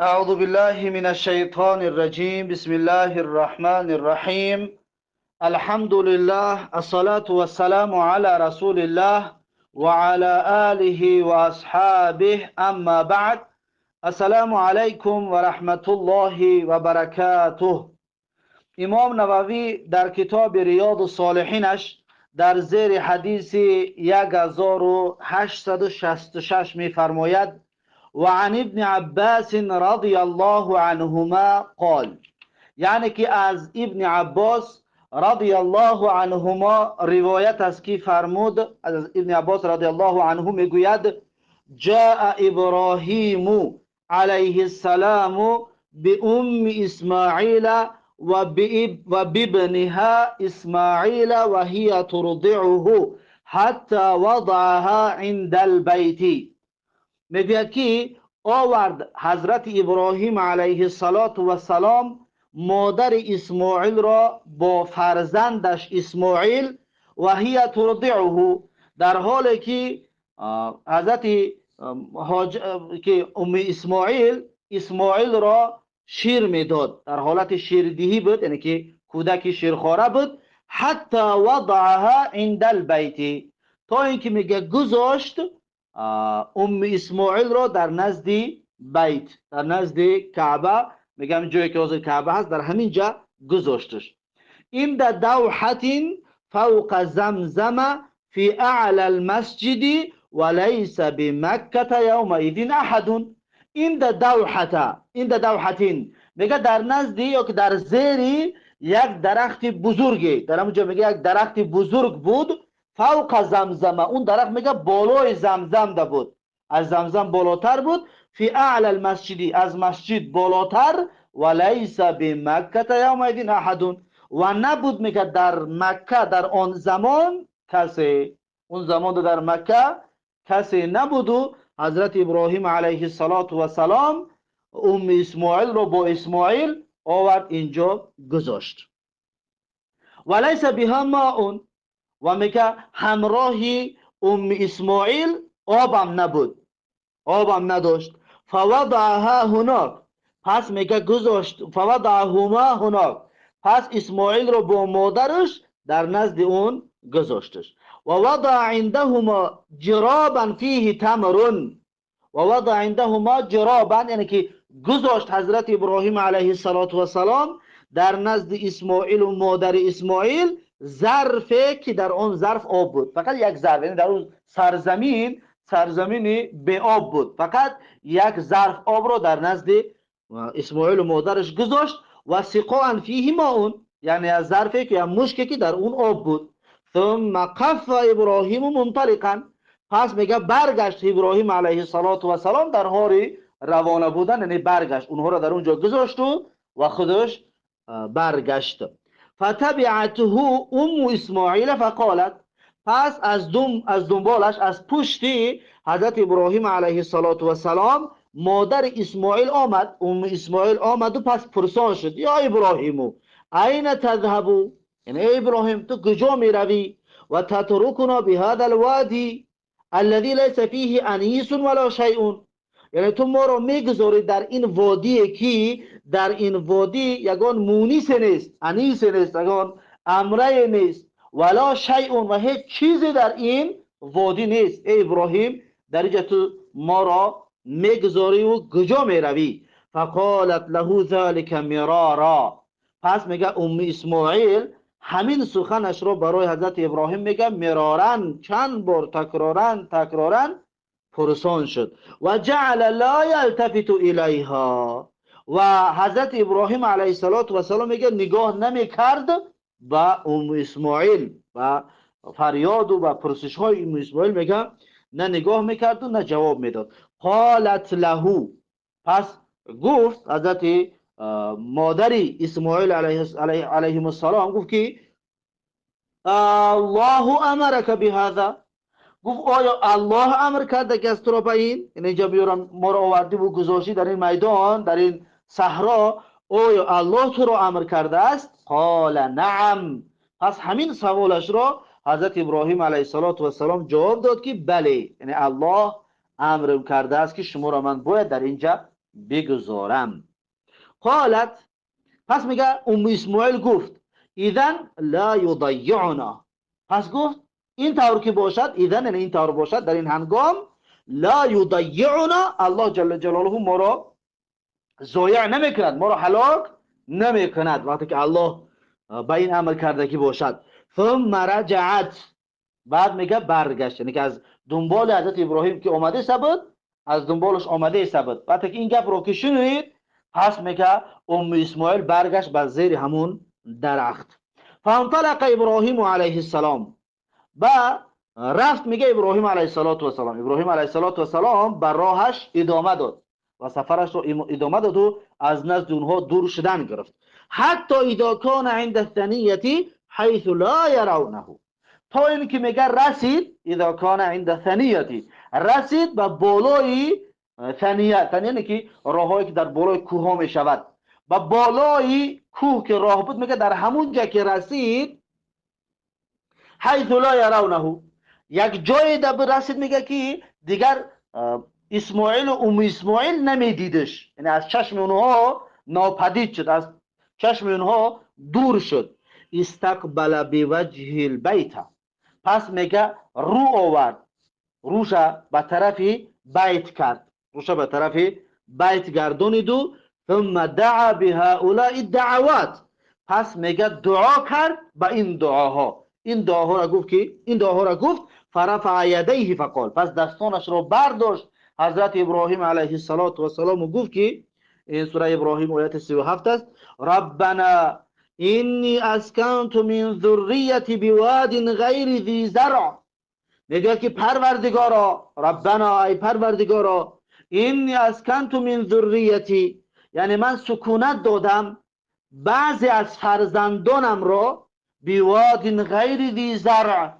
أعوذ بالله من الشيطان الرجيم. بسم الله الرحمن الرحيم. الحمد لله، الصلاة والسلام على رسول الله وعلى آله وأصحابه، أما بعد. السلام عليكم ورحمة الله وبركاته. امام نووی در کتاب ریاض الصالحینش در زیر حدیث 1866 می‌فرماید: وعن ابن عباس رضی الله عنهما قال، یعنی که از ابن عباس رضی الله عنهما روایت است که فرمود، از ابن عباس رضی الله عنه میگوید: جاء ابراهیم علیه السلام بأم اسماعیل وبابنها اسماعیل وهي ترضعه حتى وضعها عند البيت. میگوید که آورد حضرت ابراهیم علیه السلام مادر اسماعیل را با فرزندش اسماعیل و هی ترضعه، در حالی که حضرت که ام اسماعیل اسماعیل را شیر میداد، در حالت شیردهی بود، یعنی که کودک شیرخواره بود. حتی وضعها عند البیت، تا اینکه میگه گذاشت ام اسماعیل را در نزد بیت، در نزد کعبه، میگم جایی که حاضر کعبه هست، در همین جا گذاشتش. این در دوحة فوق زمزم فی اعلى المسجد وليس بمکة یومئذ احد. این در دوحة، این در دوحتین، میگه در نزد یا که در زیر یک درخت بزرگی، در همونجا میگه یک درخت بزرگ بود، فوق زمزم، اون درخت میگه بالای زمزم ده بود، از زمزم بالاتر بود. فی اعلى المسجد، از مسجد بالاتر. ولیس بمکة یومئذ احد، و نبود میگه در مکه در آن زمان کسی، اون زمان در مکه کسی نبود. و حضرت ابراهیم علیه السلام ام اسماعیل رو با اسماعیل آورد اینجا گذاشت. ولیس بها ماء، و میگه همراه ام اسماعیل آبم نبود، آبم نداشت. فوضعها هناک، پس میگه گذاشت، فوضعهما هناک، پس اسماعیل رو با مادرش در نزد اون گذاشتش. و وضع عندهما جرابا فیه تمر، و وضع عندهما جرابا، یعنی که گذاشت حضرت ابراهیم علیه السلام در نزد اسماعیل و مادر اسماعیل ظرفی که در آن ظرف آب بود، فقط یک ظرف، یعنی در اون سرزمین، سرزمینی به آب بود، فقط یک ظرف آب رو در نزد اسماعیل و مادرش گذاشت. و سقاء فیه ماء، یعنی از ظرفی که مشکی که در اون آب بود. ثم قف ابراهیم منطلقا، پس میگه برگشت ابراهیم علیه السلام در حال روانه بودن، یعنی برگشت، اونها را در اونجا گذاشت و خودش برگشت. فتبعته ام اسماعیل فقالت، پس از دنبالش، از پشتی حضرت ابراهیم علیه السلام مادر اسماعیل آمد، ام اسماعیل آمد و پس پرسان شد: یا ابراهیم این تذهب، یعنی ای ابراهیم تو کجا می روی؟ و تترکنا بهذا الوادی الذي ليس فيه انیس ولا شیء، یعنی تو ما رو میگذاری در این وادی که در این وادی یگان مونیس نیست، انیس نیست، یگان امره نیست، ولا شیء، و هیچ چیزی در این وادی نیست. ای ابراهیم در اینجا تو ما را میگذاری و کجا میروی؟ فقالت له ذلك مرارا، پس میگه ام اسماعیل همین سخنش رو برای حضرت ابراهیم میگه مرارا، چند بار، تکرارا تکرارا پرسان شد. و جعل لا یلتفت الیها، و حضرت ابراهیم علیه السلام میگه نگاه نمیکرد به ام اسماعیل و فریاد و به پرسش های ام اسماعیل، میگه نه نگاه میکرد و نه جواب میداد. قالت له، پس گفت حضرت مادری اسماعیل علیه السلام گفت که الله امرک بهذا، گفت آیا الله امر کرده که از تو را به این، یعنی اینجا بیارم ما را آوردی و گذاشتی در این میدان، در این صحرا، آیا الله تو را امر کرده است؟ قال نعم، پس همین سوالش را حضرت ابراهیم علیه السلام جواب داد که بله، یعنی الله امر کرده است که شما را من باید در اینجا بگذارم. قالت، پس میگه ام اسماعیل گفت اذن لا یضیعنا. پس گفت این طور که باشد، اذن یعنی این طور باشد، در این هنگام لا یضیعنا، الله جل جلاله ما را ضایع نمیکند، ما را هلاک نمیکند وقتی که الله به این عمل کرده که باشد. ثم رجعت، بعد میگه برگشت، یعنی که از دنبال حضرت ابراهیم که آمده سبد، از دنبالش آمده سبد. وقتی که این گپ رو که شنید، پس میگه ام اسماعیل برگشت به زیر همون درخت. فانطلق ابراهیم علیه السلام، با رفت میگه ابراهیم علیه السلام، ابراهیم علیه السلام بر راهش ادامه داد و سفرش رو ادامه داد و از نزد اونها دور شدن گرفت. حتی اذا کان عند الثنیه حیث لا يرونه، تا اینکه میگه رسید، اذا کان عند الثنیه، رسید به بالای ثنیه، ثنیه یعنی که راههایی که در بالای کوه ها میشود، به بالای کوه که راه بود، میگه در همون جا که رسید، حیث لا يرونه، یک جای در رسید میگه که دیگر اسماعیل و ام اسماعیل نمیدیدش، یعنی از چشم اونها ناپدید شد، از چشم اونها دور شد. استقبل بوجه البیت، پس میگه رو آورد، روش به طرف بیت کرد، روش به طرف بیت گردونید و ثم دعا بهؤلاء الدعوات، پس میگه دعا کرد به این دعاها، این دعاها را گفت که این دعاها را گفت. فرفع یدیه فقال، پس دستانش را برداشت حضرت ابراهیم علیه السلام و گفت که این سوره ابراهیم آیت 37 است، ربنا اینی اسکنت من ذریتی بواد غیر ذی زرع، میگه که پروردگارا، ربنا ای پروردگارا، اینی اسکنت من ذریتی، یعنی من سکونت دادم بعضی از فرزندانم را بواد غیر ذی زرع،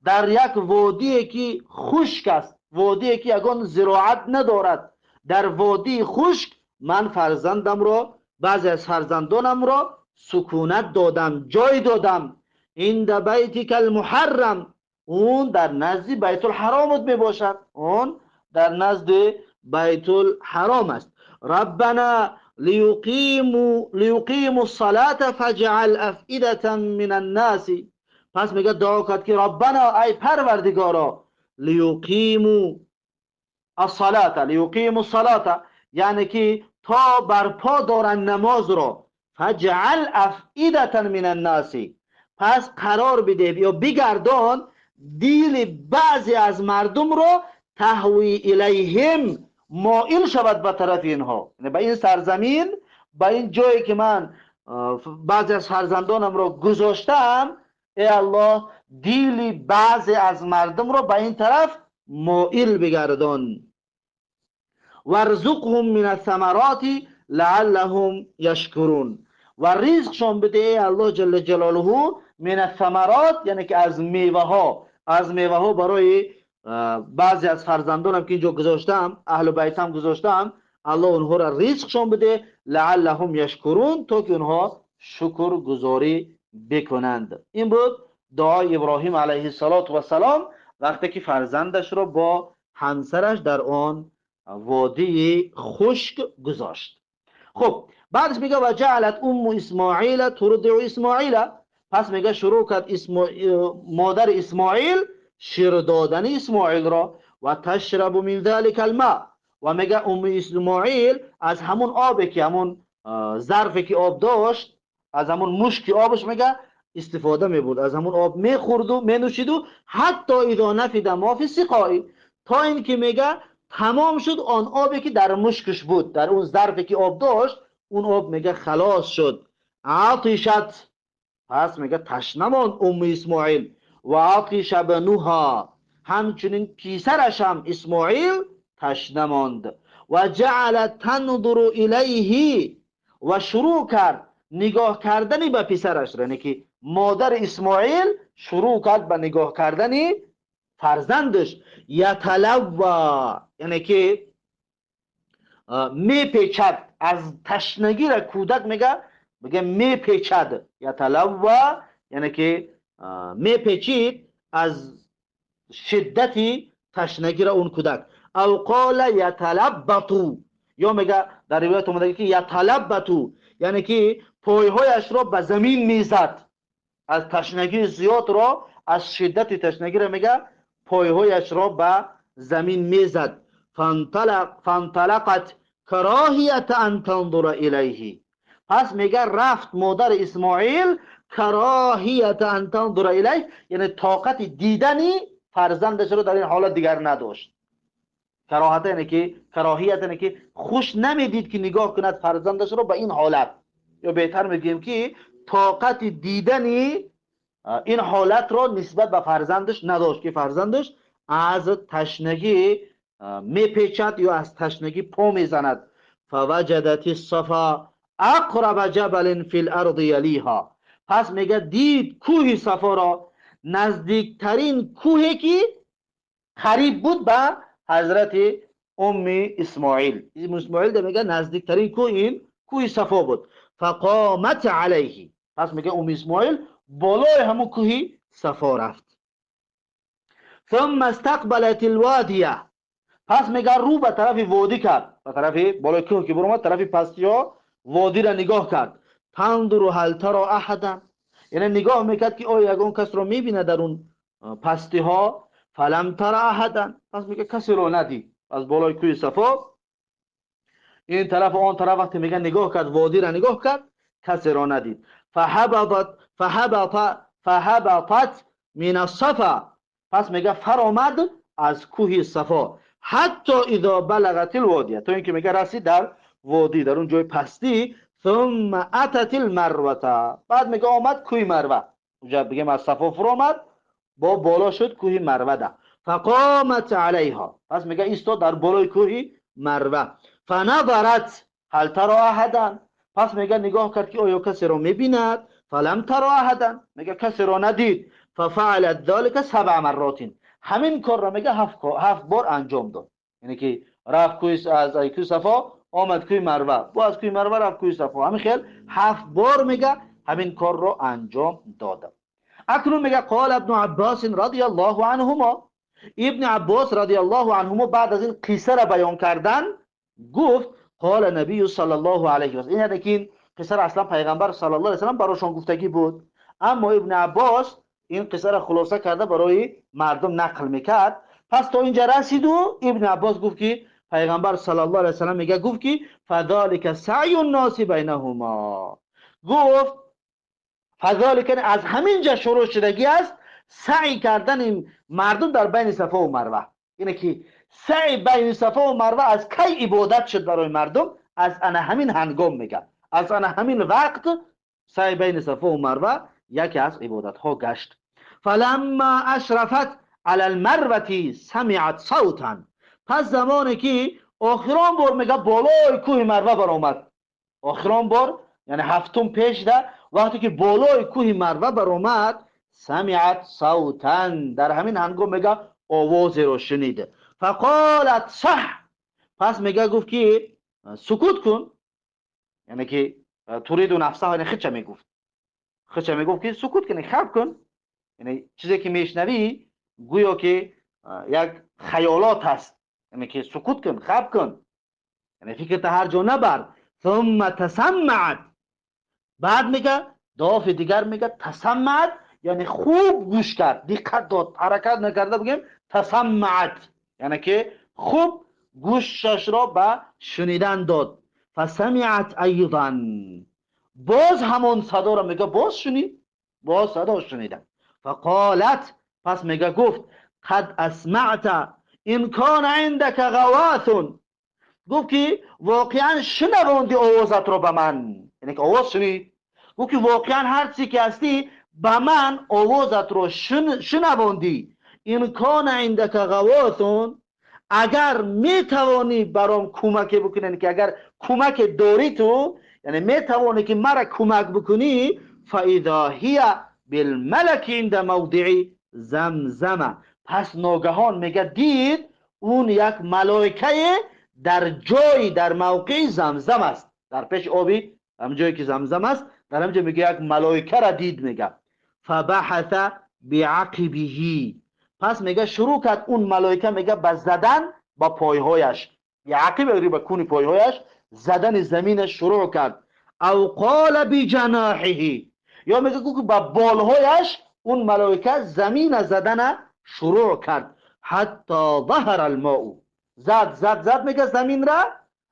در یک وادی که خشک است، وادی که یگان زراعت ندارد، در وادی خشک من فرزندم را، بعضی از فرزندانم را سکونت دادم، جای دادم. عند بیتک المحرم، اون در نزد بیت الحرام می باشد، اون در نزد بیت الحرام است. ربنا لیقیموا الصلاة فاجعل افئدة من الناس، پس میگه دعا کرد که ربنا ای پروردگارا، لیقیموا الصلاة، لیقیموا الصلاة یعنی که تا برپا دارن نماز را، فاجعل افئدة من الناس، پس قرار بده یا بگردان دل بعضی از مردم را، تهوی الیهم، مائل شود به طرف اینها، یعنی به این سرزمین، به این جایی که من بعضی از فرزندانم را گذاشتم، ای الله دل بعضی از مردم را به این طرف مائل بگردان. وارزقهم من الثمرات لعلهم یشکرون، و رزقشان بده ای الله جل جلاله من الثمرات، یعنی که از میوه ها، از میوه ها برای بعضی از فرزندانم که اینجا گذاشتم، اهل بیتم گذاشتم، الله اونها را رزقشان بده، لعلهم یشکرون، تا که اونها شکرگزاری بکنند. این بود دعای ابراهیم علیه السلام وقتی که فرزندش را با همسرش در آن وادی خشک گذاشت. خب بعدش میگه و جعلت ام اسماعیل ترضع اسماعیل، پس میگه شروع کرد مادر اسماعیل شیر دادن اسماعیل را، و تشرب من ذلك الماء، و میگه ام اسماعیل از همون آبی که همون ظرفی که آب داشت، از همون مشک آبش میگه استفاده میبرد، از همون آب میخورد و مینوشید و حتی اذا نفد ما فی السقاء، تا اینکه میگه تمام شد آن آبی که در مشکش بود، در اون ظرفی که آب داشت، اون آب میگه خلاص شد. عطشت، پس میگه تشنه ماند ام اسماعیل، و عطش بنوها، همچنین پسرش هم اسماعیل تشنه ماند. و جعل تنظر الیه، و شروع کرد نگاه کردنی به پسرش، یعنی که مادر اسماعیل شروع کرد به نگاه کردنی فرزندش. یتلوا، یعنی که میپیچد از تشنگی را کودک، میگه میپیچد. یتلوا یعنی که میپیچید از شدت تشنگی را اون کودک. او قال یتلبطو، Ё мега дар ривоят омада ки яталаббату, яъне ки пойҳояшро ба замин мезад аз ташнагии зиёдро, аз шиддати ташнагиро мега пойҳояшро ба замин мезад. Фанталақат кароҳията ан танзура илайҳи. Пас мега рафт модари Исмоил кароҳията ан танзура илайҳ, яъне тоқати дидани фарзандашро дар ин ҳолат дигар надошт. Кароҳат яъне ки кароҳият яъне ки хуш намедид ки нигоҳ кунад фарзандашро ба ин ҳолат, ё беҳтар мегӯем ки тоқати дидани ин ҳолатро нисбат ба фарзандаш надошт, ки фарзандаш аз ташнагӣ мепечад ё аз ташнагӣ по мезанад. Фаваҷадат الصفا اقرب جبل فی الارض یلیها. پس میگه دید کوه صفا را نزدیکترین کوهی که قریب بود به حضرت ام اسماعیل. اسماعیل میگه نزدیکترین کوه این کوه صفا بود. فقامت علیه. پس میگه ام اسماعیل بالای همون کوه صفا رفت. ثم استقبلت الوادیه. پس میگه رو به طرف وادی کرد، به طرف بالای کوه که برآمد طرف پستیا وادی را نگاه کرد. تنظر هل ترى احدا، یعنی نگاه میکرد که آیا یگان کس رو میبینه در اون پستی ها. فلم ترى احدا، پس میگه کسی رو ندید. از بالای کوه صفا این طرف و آن طرف وقتی میگه نگاه کرد، وادی را نگاه کرد، کسی را ندید. فهبطت من الصفا. پس میگه فرامد از کوه صفا. حتی اذا بلغت الوادیه، تا اینکه میگه رسید در وادی، در اون جای پستی. ثم اتت المروه، بعد میگه آمد کوه مروه. اونجا بگیم از صفا فرامد با بالا شد کوه مروه ده. فقامت علیها، پس میگه ایستاد در بالای کوه مروه. فنظرت هل ترى احدا، پس میگه نگاه کرد که آیا کسی را میبیند. فلم ترى احدا، میگه کسی را ندید. ففعلت ذلك سبع مرات، همین کار را میگه هفت بار انجام داد. یعنی که رفت کوه از کوه صفا آمد کوه مروه، با از کوه مروه رفت کوه صفا، همین خیل 7 بار میگه همین کار را انجام داد. اکنون میگه قال ابن عباس رضی الله عنهما، ابن عباس رضی الله عنهما بعد از این قصه را بیان کردن گفت قال نبی صلی الله علیه و سلم. این یعنی که این قصه را اصلا پیغمبر صلی الله علیه و سلم براشون گفتگی بود، اما ابن عباس این قصه را خلاصه کرده برای مردم نقل میکرد. پس تا اینجا رسید و ابن عباس گفت که پیغمبر صلی الله علیه و سلم میگه گفت که فذلک سعی الناس بینهما، گفت فذلک از همینجا شروع شدگی است سعی کردن مردم در بین صفا و مروه. اینه که سعی بین صفا و مروه از کی عبادت شد برای مردم؟ از انا همین هنگام میگه، از انا همین وقت سعی بین صفا و مروه یکی از عبادت ها گشت. فلما اشرفت علی المروه سمعت صوتا، پس زمانی که آخران بار میگه بالای کوه مروه برآمد، آخران بار یعنی هفتم پیش ده، وقتی که بالای کوه مروه برآمد سمعت صوتا، در همین هنگام میگه آوازی رو شنید. فقالت صح، پس میگه گفت که سکوت کن، یعنی که ترید نفسها، یعنی خودش میگفت، خودش میگفت که سکوت کن، خب کن، یعنی چیزی که میشنوی گویا که یک خیالات هست، یعنی که سکوت کن، خب کن، یعنی فکرت هر جا نبر. ثم تسمعت، بعد میگه داف دیگر میگه تسمعت، یعنی خوب گوش کرد، دقت داد، حرکت نکرده، بگیم تسمعت یعنی که خوب گوشش را به شنیدن داد. فسمعت ایضا، باز همون صدا را میگه باز شنید، باز صدا شنیدن. فقالت، پس میگه گفت قد اسمعت ان کان عندك غواث، گفت که واقعا شنوندی آوازت را به من، یعنی که آواز شنید، گفت که واقعا هر چی که هستی به من آوازت را شنوندی. ان کان عندك غواث، اگر میتوانی برام کمک بکنی، یعنی که اگر کمک داری تو، یعنی میتوانی که مرا کمک بکنی، فاذا هی بالملک عند موضع زمزم، پس ناگهان میگه دید اون یک ملائکه در جای، در موقع زمزم است، در پیش آبی هم جایی که زمزم است، در همجا میگه یک ملائکه را دید. میگه فبحث بعقبه، پس میگه شروع کرد اون ملائکه میگه به زدن با پایهایش. بعقبه، به کون پایهایش زدن زمین شروع کرد. او قال بجناحه، یا میگه که با بالهایش اون ملائکه زمین زدن شروع کرد. حتی ظهر الماء، زد زد زد، میگه زمین را،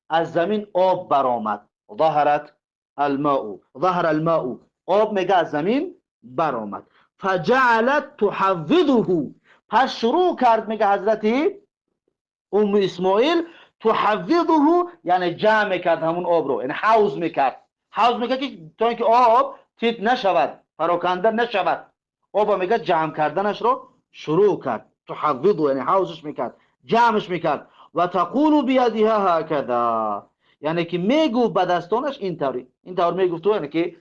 از زمین آب برآمد. ظهرت الماء، ظهر الماء، آب میگه از زمین برآمد. فجعلت تحوضه، پس شروع کرد میگه حضرت ام اسماعیل تحوضه، یعنی جمع کرد همون آب رو، یعنی حوض میکرد، حوض میکرد که تا اینکه آب تیت نشود، پراکنده نشود. آب میگه جمع کردنش رو شروع کرد. تحوضه یعنی حوضش میکرد، جمعش میکرد. و تقول بیدها هکذا، یعنی که میگفت به دستانش اینطوری، اینطور میگفت تو، یعنی که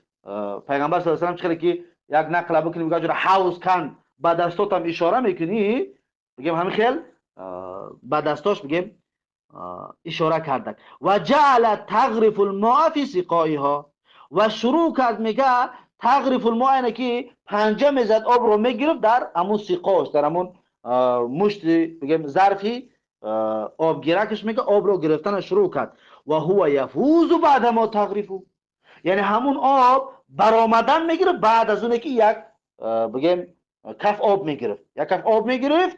پیغمبر صلی الله علیه و سلم که یک نقل بکنی میگه جور حوض کن، به دستات هم اشاره میکنی، بگیم همین خیل به دستاش بگیم اشاره کردن. و جعل تغرف الماء فی سقایها، و شروع کرد میگه تغرف الماء یعنی که پنجه میزد آب رو میگرفت در همون سقاش، در همون مشت بگیم ظرفی آب گیرکش، میگه آب رو گرفتن شروع کرد. و هو یفوز بعد ما تغرفو، یعنی همون آب برآمدن میگیره بعد از اونه که یک بگیم کف آب میگرفت، یک کف آب میگرفت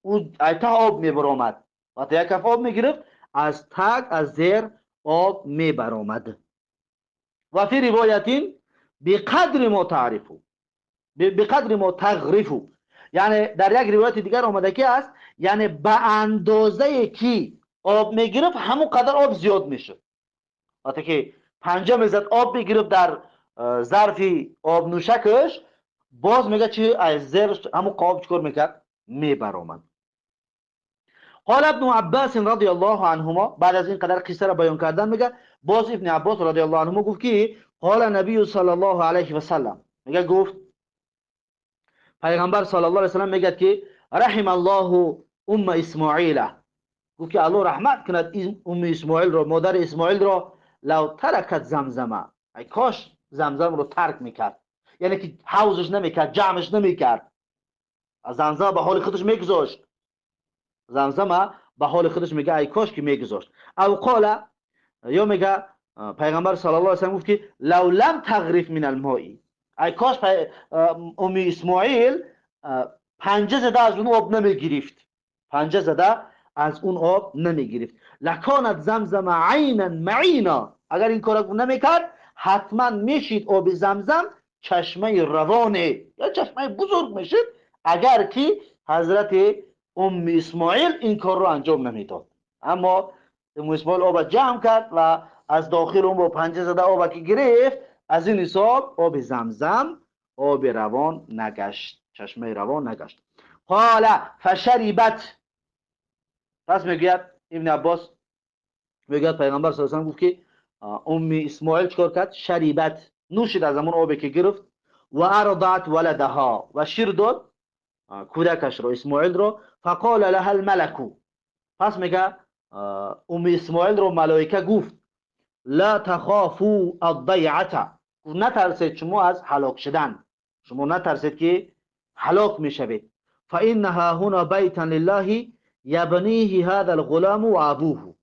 او ایتا آب میبرآمد، وقتی یک کف آب میگرفت از تگ از زیر آب میبرآمد. و فی روایت بقدر ما تعرفو، بقدر ما تغرفو، یعنی در یک روایت دیگر آمده که است، یعنی به اندازه که آب میگرفت همون قدر آب زیاد میشد. وقتی که پنجه میزد آب میگرفت در ظرف آب نوشکش، باز میگه چی از زیر همون قاب چیکار میکرد؟ میبرآمد. قال ابن عباس رضی الله عنهما، بعد از این قدر قصه را بیان کردن میگه باز ابن عباس رضی الله عنهما گفت که قال نبی صلی الله علیه و سلم، میگه گفت پیغمبر صلی الله علیه و سلم میگه که رحم الله ام اسماعیل، گفت که الله رحمت کند ام اسماعیل را، مادر اسماعیل را، لو ترکت زمزمه، ای کاش زمزم رو ترک میکرد، یعنی که حوضش نمیکرد، جمعش نمیکرد، زمزم به حال خودش میگذاشت، زمزم به حال خودش میگه ای کاش که میگذاشت. او قال، یا میگه پیغمبر صلی الله علیه و سلم گفت که لو لم تغرف من الماء، ای کاش ام اسماعیل پنجه زده از اون آب نمیگرفت، پنجه زده از اون آب نمیگرفت. لکانت زمزم عینا معینا، اگر این کارو نمیکرد حتما میشید آب زمزم چشمه روانه یا چشمه بزرگ میشد، اگر که حضرت ام اسماعیل این کار رو انجام نمیداد. اما ام اسماعیل آب جمع کرد و از داخل اون با پنجه زده آب که گرفت، از این حساب آب زمزم آب روان نگشت، چشمه روان نگشت. قال فشربت، پس میگوید ابن عباس، میگوید پیغمبر صلی الله علیه و سلم گفت که ام اسماعیل چکار کرد؟ شربت، نوشید از همون آبی که گرفت. و ارضعت ولدها، و شیر داد کودکش رو، اسماعیل رو. فقال لها الملک، پس میگه ام اسماعیل رو ملائکه گفت لا تخافوا الضیعه، نترسید شما از هلاک شدن، شما نترسید که هلاک میشوید. فانها هنا بیتا لله یبنیه هذا الغلام و ابوه،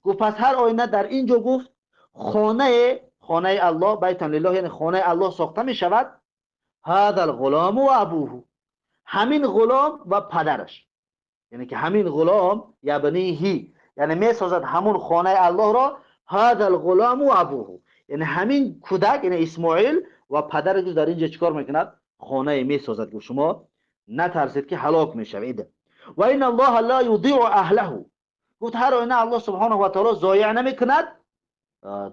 گفت پس هر آینه در اینجا گفت خانه، خانه الله، بیتا لله یعنی خانه الله ساخته می شود، هذا الغلام و ابوه، همین غلام و پدرش، یعنی که همین غلام یبنیه یعنی می سازد همون خانه الله را، هذا الغلام و ابوه یعنی همین کودک یعنی اسماعیل و پدرش در اینجا چیکار میکند؟ خانه می سازد. گفت شما نترسید که هلاک میشوید. و این الله لا یضیع اهله، گفت هر آینه الله سبحانه و تعالی ضایع نمیکند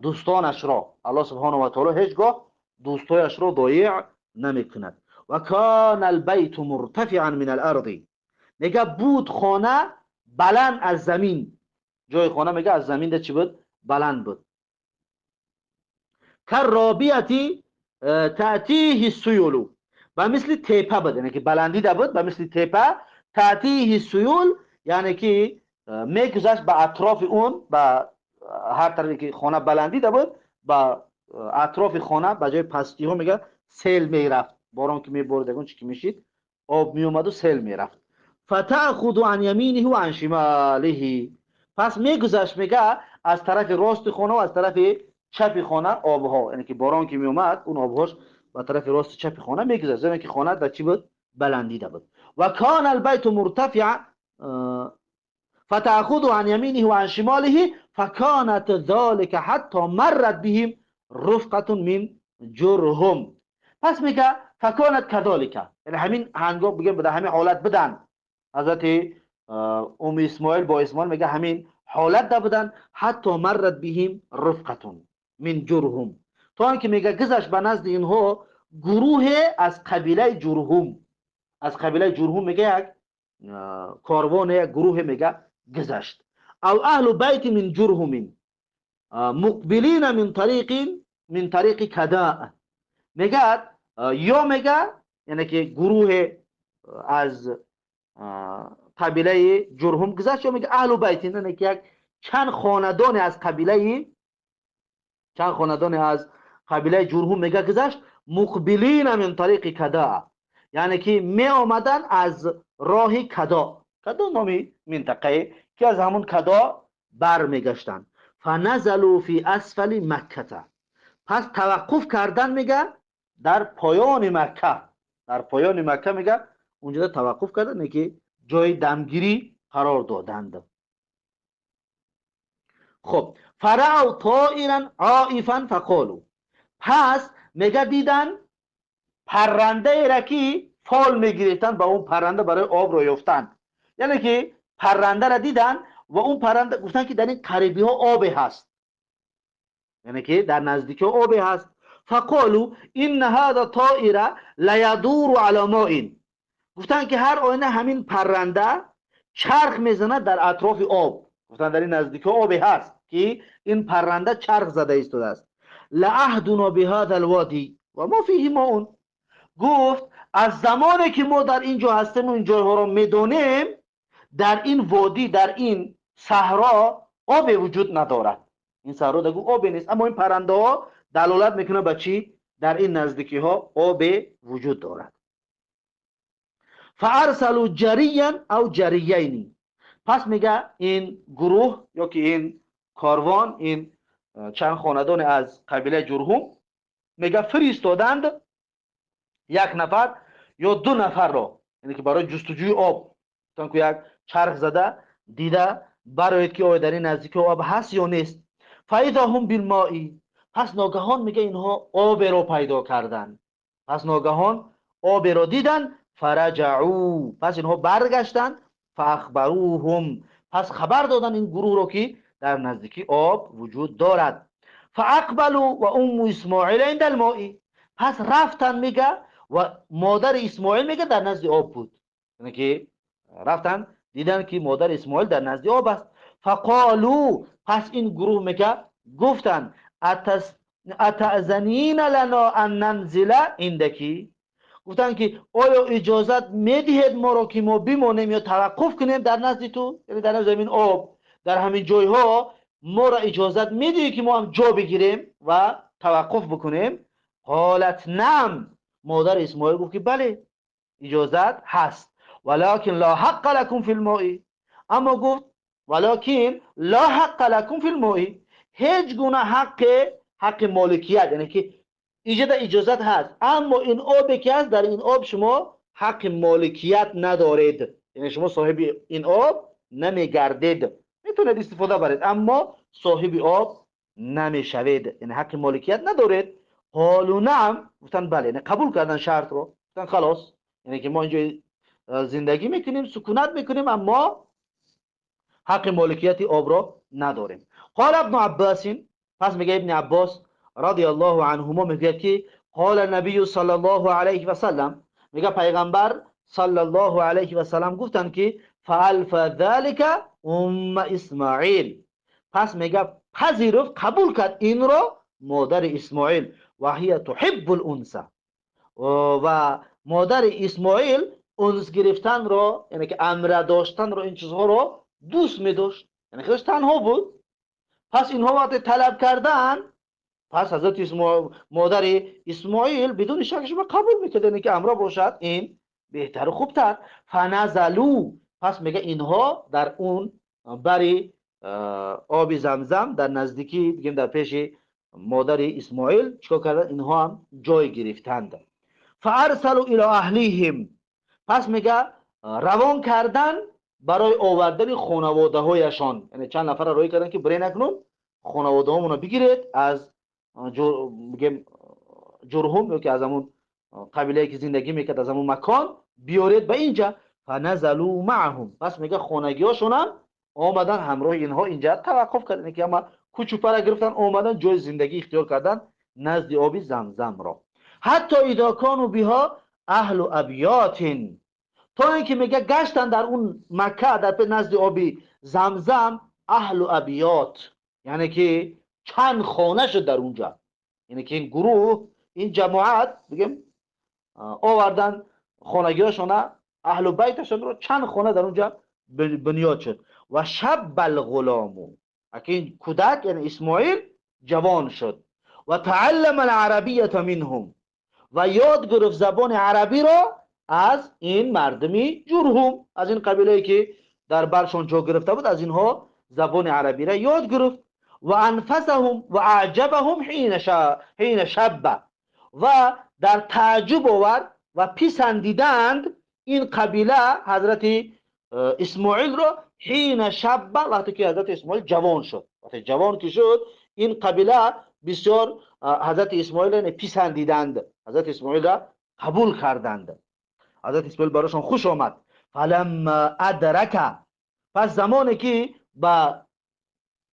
دوستانش را، الله سبحانه و تعالی هیچگاه دوستایش را ضایع نمیکند. و کان البیت مرتفعا من الارض، میگه بود خانه بلند از زمین، جای خانه میگه از زمین ده چی بود؟ بلند بود. کالرابیه تأتیه السیول، و مثل تپه بود، یعنی که بلندی ده بود، و مثل تپه تأتیه السیول یعنی که میگذشت به اطراف اون، به هر طرفی که خانه بلندی ده بود، به اطراف خانه به جای پستی ها میگه سیل میرفت، باران که میبارد اون چی که میشید آب میومد و سیل میرفت. فتأخذ عن یمینه و عن شماله، پس میگذشت میگه از طرف راست خانه و از طرف چپ خانه آبها، یعنی که باران که میومد اون آبهاش به طرف راست چپ خانه میگذشت، یعنی که خانه در چی بود؟ بلندی ده بود. و کان البیت مرتفع فتأخذ عن يمينه وعن شماله فكانت ذلك حتى مرت بهم رفقة من جرهم. پس میگه فكانت كذلك، یعنی همین هنگام بگیم بده همین حالت بدن حضرت ام اسماعیل با اسماعیل، میگه همین حالت ده بدن حتی مرت بهم رفقة من جرهم، تا اینکه میگه گذشت به نزد اینها گروه از قبیله جرهم، از قبیله جرهم میگه یک کاروان، یک گروه میگه گذشت. او اهل بیت من جرهم مقبلین من طریق کداء، میگه یا میگه یعنی که گروه از قبیله جرهم گذشت، یا میگه اهل بیت یعنی که یک چند خاندان از قبیله، چند خاندان از قبیله جرهم میگه گذشت، مقبلین من طریق کداء، یعنی که می آمدن از راه کدا، کدا نامی منطقه که از همون کدا بر میگشتن. فنزلوا فی اسفل مکه، پس توقف کردن میگه در پایان مکه، در پایان مکه میگه اونجا توقف کردن که جای دمگیری قرار دادند. خب فرعوا طائرا عائفا فقالوا، پس میگه دیدن پرنده را که فال میگرفتن با اون پرنده برای آب رو یافتن، یعنی که پرنده را دیدن و اون پرنده گفتن که در این قریبی ها آب هست، یعنی که در نزدیکی آب هست. فقالوا ان هذا طائر لیدور علی ماء، گفتن که هر آینه همین پرنده چرخ میزند در اطراف آب، گفتن در این نزدیکی آب هست که این پرنده چرخ زده ایستاده است. لعهدنا بهذا الوادی و ما فیه ماء، گفت از زمانی که ما در اینجا هستیم و این جایها را میدونیم در این وادی، در این صحرا آب وجود ندارد، این صحرا دیگه آب نیست، اما این پرنده ها دلالت میکنه به چی؟ در این نزدیکی ها آب وجود دارد. فارسلوا جریا او جریین، پس میگه این گروه یا که این کاروان، این چند خاندان از قبیله جرهم میگه فرستادند یک نفر یا دو نفر را، یعنی که برای جستجوی آب، گفتن که یک چرخ زده دیده برایید که آیا در این نزدیکی آب هست یا نیست. فاذا هم بالماء، پس ناگهان میگه اینها آب را پیدا کردن، پس ناگهان آب را دیدن. فرجعوا، پس اینها برگشتن. فاخبروهم، پس خبر دادن این گروه را که در نزدیکی آب وجود دارد. فاقبلوا و ام اسماعیل عند الماء، پس رفتن میگه و مادر اسماعیل میگه در نزد آب بود، یعنی که رفتن دیدن که مادر اسماعیل در نزد آب است. فقالوا، پس این گروه میگه گفتن اتأذنین لنا ان ننزل عندکی، گفتن که آیا اجازت میدهید ما را که ما بمانیم یا توقف کنیم در نزد تو، یعنی در نزد همین آب، در همین جایها ما را اجازت میدهی که ما هم جا بگیریم و توقف بکنیم؟ قالت نعم، مادر اسماعیل گفت که بله اجازت هست، ولکن لا حق لکم فی الماء، اما گفت ولکن لا حق لکم فی الماء، هیچ گونه حق مالکیت، یعنی که اجازت هست اما این آبی که هست در این آب شما حق مالکیت ندارید، یعنی شما صاحب این آب نمیگردید، میتونید استفاده برید اما صاحب آب نمیشوید، یعنی حق مالکیت ندارید. قالوا نعم، گفتن بله، یعنی قبول کردن شرط رو، گفتن خلاص، یعنی که ما اینجا زندگی میکنیم، سکونت میکنیم، اما حق مالکیت آب را نداریم. قال ابن عباس، پس میگه ابن عباس رضی الله عنهما میگه که قال النبی صلی الله علیه و سلم، میگه پیغمبر صلی الله علیه و سلم گفتن که فالف ذلك ام اسماعیل، پس میگه پذیرفت، قبول کرد این را مادر اسماعیل، و هی تحب الانس، و مادر اسماعیل انس گرفتن را، یعنی که امر داشتن را، این چیزها را دوست می داشت، یعنی خودش تنها بود. پس اینها وقتی طلب کردن، پس حضرت مادر اسماعیل بدون شک شما قبول میکرد، یعنی که امر باشد این بهتر و خوبتر. فنزلو، پس میگه اینها در اون بری آب زمزم در نزدیکی بگیم در پیش مادر اسماعیل چیکار کردن؟ اینها هم جای گرفتند. فارسلوا الی اهلیهم، پس میگه روان کردن برای آوردن خانواده هایشان، یعنی چند نفر روی کردن که برین اکنون خانواده هامون رو بگیرید از بگیم جرهم یا که از همون قبیله که زندگی میکرد از همون مکان بیارید به اینجا. فنزلوا معهم، پس میگه خانگی هاشون هم آمدن همراه اینها اینجا توقف کردن که اما کوچوپره گرفتن آمدن جای زندگی اختیار کردن نزد آب زمزم را. حتی اذا کانوا بها اهل ابیات، تا اینکه میگه گشتن در اون مکه در نزد آب زمزم اهل ابیات، یعنی که چند خانه شد در اونجا، یعنی که این گروه این جماعت بگیم آوردن خانگی‌هاشون اهل بیتشون رو چند خانه در اونجا بنیاد شد. و شب الغلام، این کودک یعنی اسماعیل جوان شد. و تعلم العربیه منهم، و یاد گرفت زبان عربی را از این مردمی جرهم، از این قبیله که در برشون جا گرفته بود از اینها زبان عربی را یاد گرفت. و انفسهم و اعجبهم حین شب، و در تعجب آورد و پسندیدند این قبیله حضرت اسماعیل را حین شب، وقتی که حضرت اسماعیل جوان شد، وقتی جوان که شد این قبیله بسیار حضرت اسماعیل را پسندیدند، حضرت اسماعیل را قبول کردند، حضرت اسماعیل برایشان خوش آمد. فلما ادرک، پس زمانی که به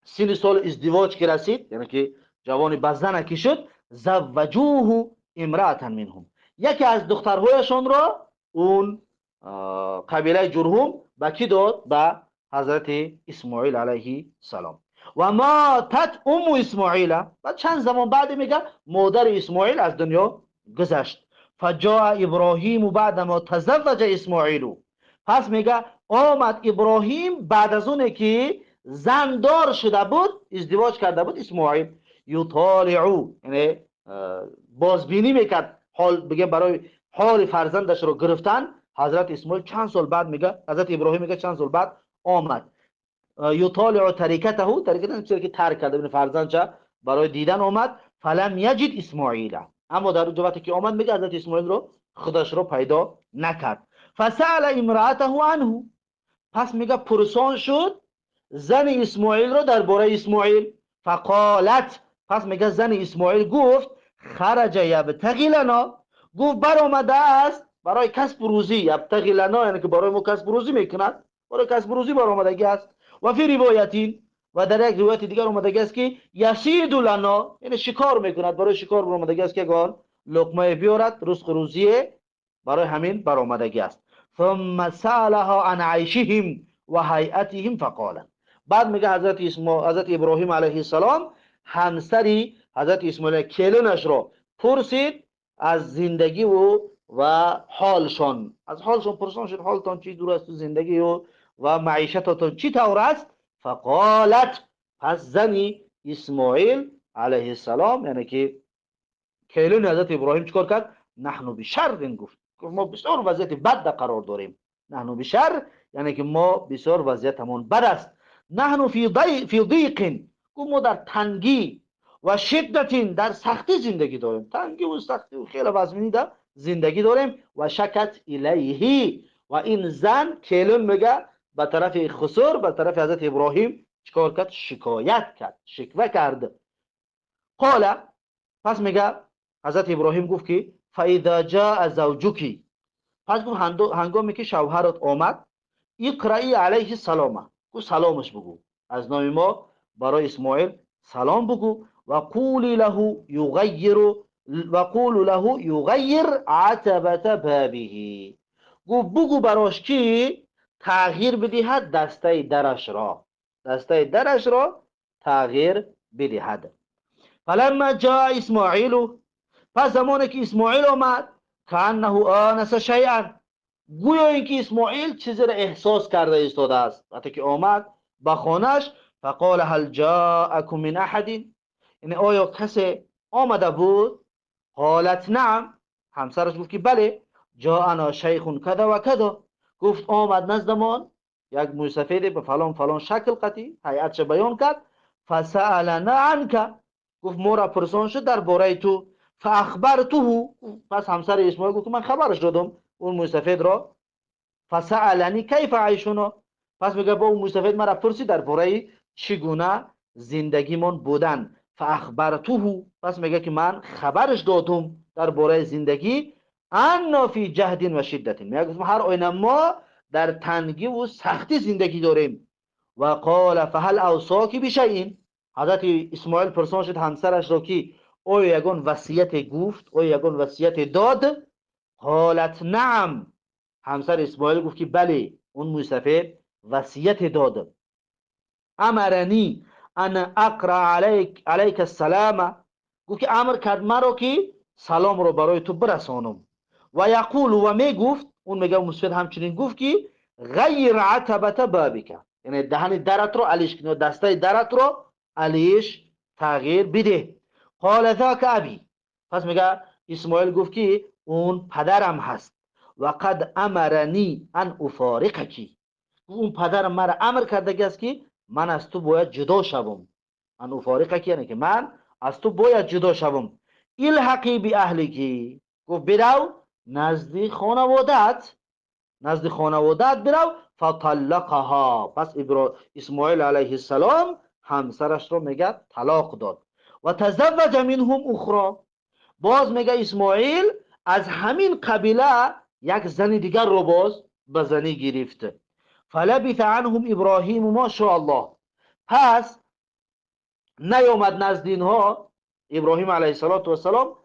سن سال ازدواج که رسید، یعنی که جوانی به زن که شد، زوجوه امرأة منهم، یکی از دخترهایشان را اون قبیله جرهم به کی داد؟ به حضرت اسماعیل علیه السلام. و ماتت ام اسماعیل، و چند زمان بعد میگه مادر اسماعیل از دنیا گذشت. فجاء ابراهیم بعدما تزوج اسماعیل، پس میگه آمد ابراهیم بعد از اونه که زندار شده بود، ازدواج کرده بود اسماعیل. یطالعو، یعنی بازبینی میکرد، حال بگه برای حال فرزندش رو گرفتن. حضرت اسماعیل چند سال بعد میگه، حضرت ابراهیم میگه چند سال بعد آمد. یطالع طریقته، طریقته چیزی که ترک کرده بین فرزندش برای دیدن آمد. فلم یجد اسماعیل، اما در اون وقتی که آمد میگه حضرت اسماعیل رو خودش رو پیدا نکرد. فسأل امرأته عنه، پس میگه پرسان شد زن اسماعیل رو درباره اسماعیل. فقالت، پس میگه زن اسماعیل گفت خرج یبتغی لنا، گفت برآمده است برای کسب روزی. یبتغی لنا یعنی که برای ما کسب روزی میکند، برای کسب روزی برآمدگی است. و فی روایتین، و در یک روایت دیگر آمدگی است که یصید لنا، یعنی شکار میکند، برای شکار برآمدگی است که اگر لقمه بیارد رزق روزی برای همین برآمدگی است. ثم سألها عن عیشهم و هیئتهم فقال، بعد میگه حضرت ابراهیم علیه السلام همسری حضرت اسماعیل کلونش را پرسید از زندگی و حالشان، از حالشان پرسان شد، حالتان چی دور است زندگی و معیشتتان چی طور است. فقالت، پس زنی اسماعیل علیه السلام یعنی که کلون حضرت ابراهیم چیکار کرد؟ نحن بشر، گفت ما بسیار وضعیت بد قرار داریم. نحن بشر یعنی که ما بسیار وضعیتمون بد است. نحن فی ضیق، ما در تنگی و شدت، در سختی زندگی داریم، تنگی و سختی و خیلی وزمینی در زندگی داریم. و شکت الیه، و این زن کلون میگه به طرف خسر، به طرف حضرت ابراهیم چیکار کرد؟ شکایت کرد، شکوه کرد. قال، پس میگه حضرت ابراهیم گفت که فاذا جاء زوجک، پس گفت هنگامی که شوهرت آمد، اقرئی علیه السلام، گفت سلامش بگو، از نام ما برای اسماعیل سلام بگو. و قولی له یغیر، و قول له یغیر عتبة بابه، گفت بگو براش که تغییر بدهد دسته درش را، دسته درش را تغییر بدهد. فلما جاء اسماعیل، پس زمانی که اسماعیل آمد، کأنه آنس شیئا، گویا اینکه اسماعیل چیزی را احساس کرده ایستاده است. وقتی که آمد به خانه‌اش، فقال هل جاءکم من احد، یعنی آیا کسی آمده بود؟ قالت نعم، همسرش گفت که بله. جاءنا شیخ کذا و کذا، گفت آمد نزدمان یک موسفید به فلان فلان شکل قطی هیئتش بیان کرد. فسألنا عنك، گفت ما را پرسان شد درباره تو. فاخبرته، پس همسر اسماعیل گفت من خبرش دادم اون موسفید را. فسألنی کیف عیشنا، پس میگه با اون موسفید مرا پرسید درباره چگونه زندگیمون بودن. فاخبرته، پس میگه که من خبرش دادم درباره زندگی. انا فی جهد و شدت، میگه هر آینه ما در تنگی و سختی زندگی داریم. و قال فهل اوصاک بشیء، حضرت اسماعیل پرسان شد همسرش را که آیا یگان وصیت گفت، آیا یگان وصیت داد؟ قالت نعم، همسر اسماعیل گفت که بله، اون موسفید وصیت داد. امرنی ان اقرا علیک السلام، گفت که امر کرد مرا که سلام رو برای تو برسانم. و یقول، و میگفت، اون میگه موسفید همچنین گفت که غیر عتبت بابک، یعنی دهن درت رو علیش کن، دسته درت رو علیش تغییر بده. قال ذاک ابی، پس میگه اسماعیل گفت که اون پدرم هست. و قد امرنی ان افارقکی، اون پدرم مرا امر کرده است که من از تو باید جدا شوم. ان افارقکی یعنی که من از تو باید جدا شوم. الحقی بی اهلکی، گفت برو نزد خانوادت، نزد خانوادت برو. فطلقها، پس اسماعیل علیه السلام همسرش رو میگه طلاق داد. و تزوج منهم اخرى، باز میگه اسماعیل از همین قبیله یک زن دیگر رو باز به زنی گرفت. فلبث عنهم ابراهیم ما شاء الله، پس نیامد نزد اینها ابراهیم علیه السلام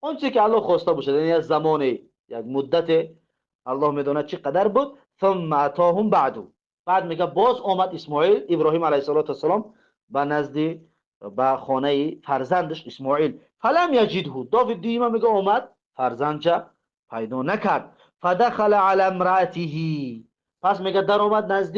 آنچه که الله خواسته باشد، یعنی از زمان یک مدت الله میداند چه قدر بود. ثم اتاهم بعد، بعد میگه باز آمد اسماعیل ابراهیم علیه السلام به نزد به خانه فرزندش اسماعیل. فلم یجده، دافید دیمه میگه آمد فرزندش پیدا نکرد. فدخل علی امراته، پس میگه در آمد نزد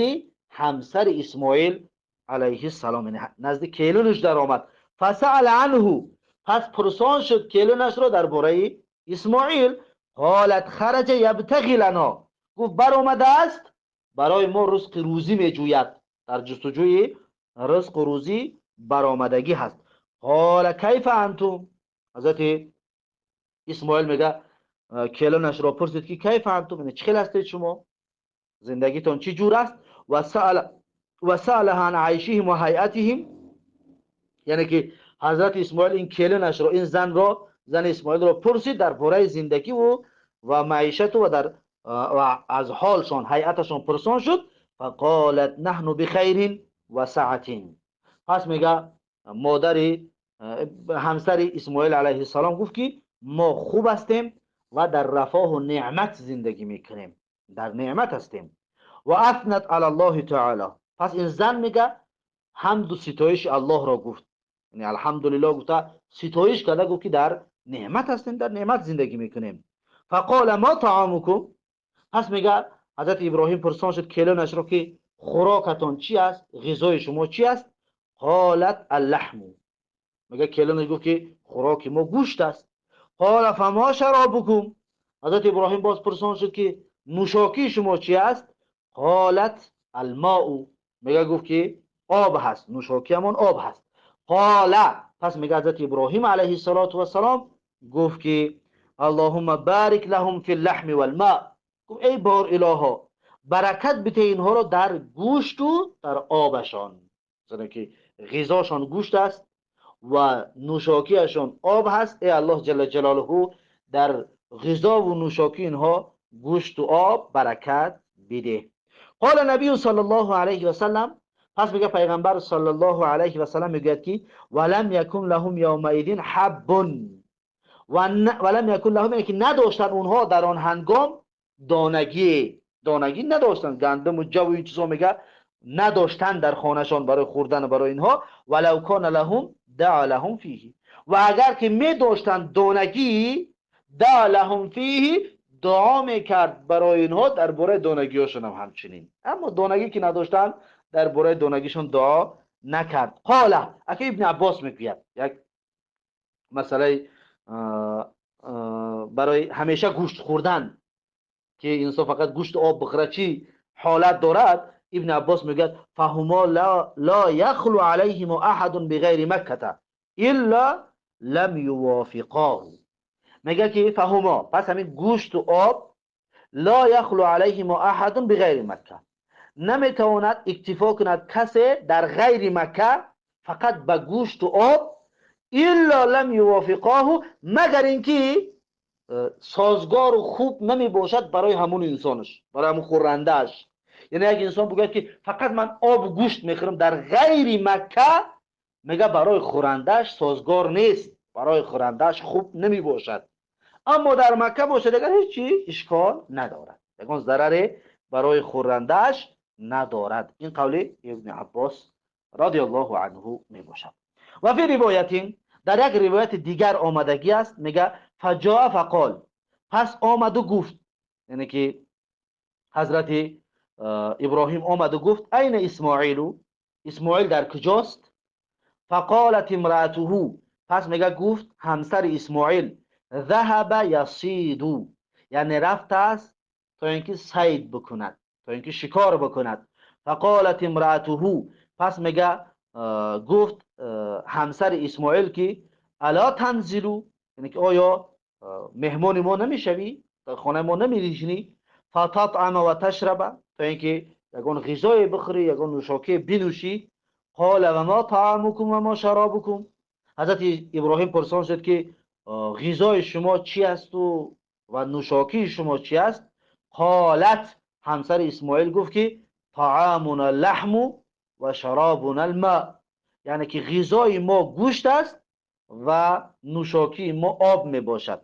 همسر اسماعیل علیه السلام، نزد کیلونش در آمد. فسأل عنه، پس پرسان شد کیلونش رو درباره اسماعیل. قالت خرج یبتغی لنا، گفت بر آمده است برای ما رزق روزی میجوید، در جستجوی رزق روزی برآمدگی هست. قال کیف انتم، حضرت اسماعیل میگه کیلونش را پرسید که کیف انتم، یعنی چه هستید شما، زندگیتان چه جور است. و سألها عن عیشهم و هیئتهم، یعنی که حضرت اسماعیل این کیلونش را، این زن را، زن اسماعیل را پرسید درباره زندگی و معیشت و در و از حالشان هیئتشان پرسان شد. فقالت نحن بخیر و سعة، پس میگه مادر همسر اسماعیل علیه السلام گفت که ما خوب هستیم و در رفاه و نعمت زندگی میکنیم، در نعمت هستیم. و اثنت علی الله تعالی، پس این زن میگه حمد و ستایش الله را گفت، یعنی الحمدلله گفته، ستایش کرده، گفت که در نعمت هستیم، در نعمت زندگی میکنیم. فقال ما طعامکم، پس میگه حضرت ابراهیم پرسان شد کیلونش رو که خوراکتان چی است، غذای شما چی است؟ قالت اللحم، میگه کیلونش گفت که خوراک ما گوشت است. قال فما شرابکم، حضرت ابراهیم باز پرسان شد که نوشاکی شما چی است؟ قالت الماء، میگه گفت که آب هست، نوشاکیمون آب هست. قال، پس میگه حضرت ابراهیم علیه السلام گفت که اللهم بارک لهم فی اللحم والماء، گفت ای بار الها برکت بده اینها رو در گوشت و در آبشان، مثلا که غذاشان گوشت است و نوشاکیشان آب هست. ای الله جل جلاله در غذا و نوشاکی اینها گوشت و آب برکت بده. قال نبی صلی الله علیه و سلم، پس میگه پیغمبر صلی الله علیه و سلم میگه که ولم یکن لهم یومئذ حب، ولم یکن لهم، یعنی که نداشتن اونها در آن هنگام دانگی، دانگی نداشتن، گندم و جو و این چیزا میگه نداشتن در خانهشان برای خوردن برای اینها. ولو کان لهم دعا لهم فیه، و اگر که می داشتن دانگی، دعا لهم فیه، دعا میکرد برای اینها درباره دانگیاشون هم همچنین، اما دانگی که نداشتن درباره دانگیشون دعا نکرد. قال، اگه ابن عباس میگوید یک مسئله برای همیشه گوشت خوردن که انسان فقط گوشت آب بخوره چی حالت دارد، ابن عباس میگه فهما لا یخلو علیهم احد بغیر مکه الا لم یوافقاه. میگه که فهما، پس همین گوشت و آب، لا یخلو علیهم احد بغیر مکه، نمیتواند اکتفا کند کسی در غیر مکه فقط به گوشت و آب، الا لم یوافقاه، مگر اینکه سازگار و خوب نمی باشد برای همون انسانش، برای همون خورندهش. یعنی اگه انسان بگوید که فقط من آب و گوشت میخورم در غیر مکه، میگه برای خورندهش سازگار نیست، برای خورندهش خوب نمی باشد. اما در مکه باشد دیگر هیچی اشکال ندارد، یگان ضرر برای خورندهش ندارد. این قول ابن عباس رضی الله عنه می باشد. و فی روایت، در یک روایت دیگر آمدگی است، میگه فجاء فقال، پس آمد و گفت، یعنی که حضرت ابراهیم آمد و گفت این اسماعیل، اسماعیل در کجاست؟ فقالت امراته، پس میگه گفت همسر اسماعیل ذهب یصید، یعنی رفت است تا اینکه صید بکند، تا اینکه شکار بکند. فقالت امراته، پس میگه گفت همسر اسماعیل که الا تنزلو، یعنی که آیا مهمان ما نمیشوی، در خانه ما نمیشینی؟ فتطعم و تشرب، تا اینکه یگان غذای بخوری، یگان نوشاکه بنوشی. قال و ما طعامکم و ما شرابکم. حضرت ابراهیم پرسان شد که غذای شما چی است و نوشاکی شما چی است؟ قالت، همسر اسماعیل گفت که طعامنا اللحم و شرابنا الماء، یعنی که غذای ما گوشت است و نوشاکی ما آب می باشد.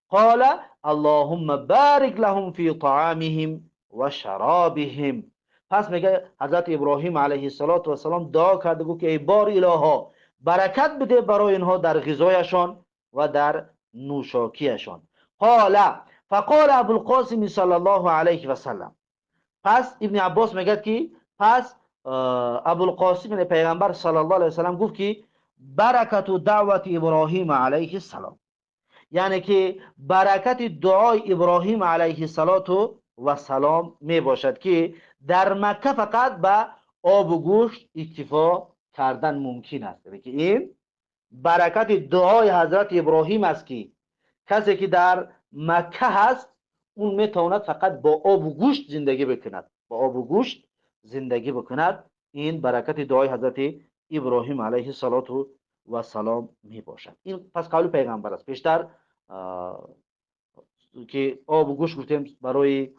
قال اللهم بارک لهم فی طعامهم و شرابهم. پس میگه حضرت ابراهیم علیه السلام دعا کرده، گفت که ای بار الها برکت بده برای اینها در غذایشان و در نوشاکیشان. قال فقال ابو القاسم صلی الله علیه و سلم، پس ابن عباس میگه که پس ابو القاسم پیغمبر صلی الله علیه و سلم گفت که برکت دعوت ابراهیم علیه السلام، یعنی که برکت دعای ابراهیم علیه السلام می باشد که در مکه فقط به آب و گوشت اکتفا کردن ممکن است. یعنی که این برکت دعای حضرت ابراهیم است که کسی که در مکه هست اون میتواند فقط با آب و گوشت زندگی بکند، با آب و گوشت زندگی بکند. این برکت دعای حضرت ابراهیم علیه السلام می باشد. این پس قول پیغمبر است. پیشتر که آب و گوشت گفتیم برای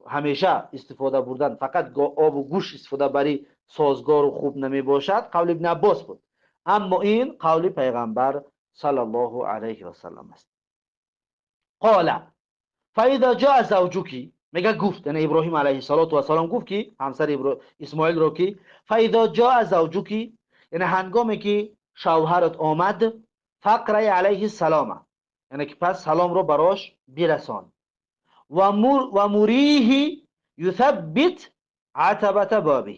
همیشه استفاده بردن، فقط آب و گوشت استفاده برای سازگار و خوب نمی باشد، قول ابن عباس بود. اما این قول پیغمبر صلی الله علیه و سلم است. قال فاذا جاء زوجك، میگه گفت، یعنی ابراهیم علیه السلام گفت که همسر اسماعیل رو که فاذا جاء زوجك، یعنی هنگامی که شوهرت آمد، فقرای علیه السلام، یعنی که پس سلام رو براش برسان. و مریه یثبت عتبة بابه،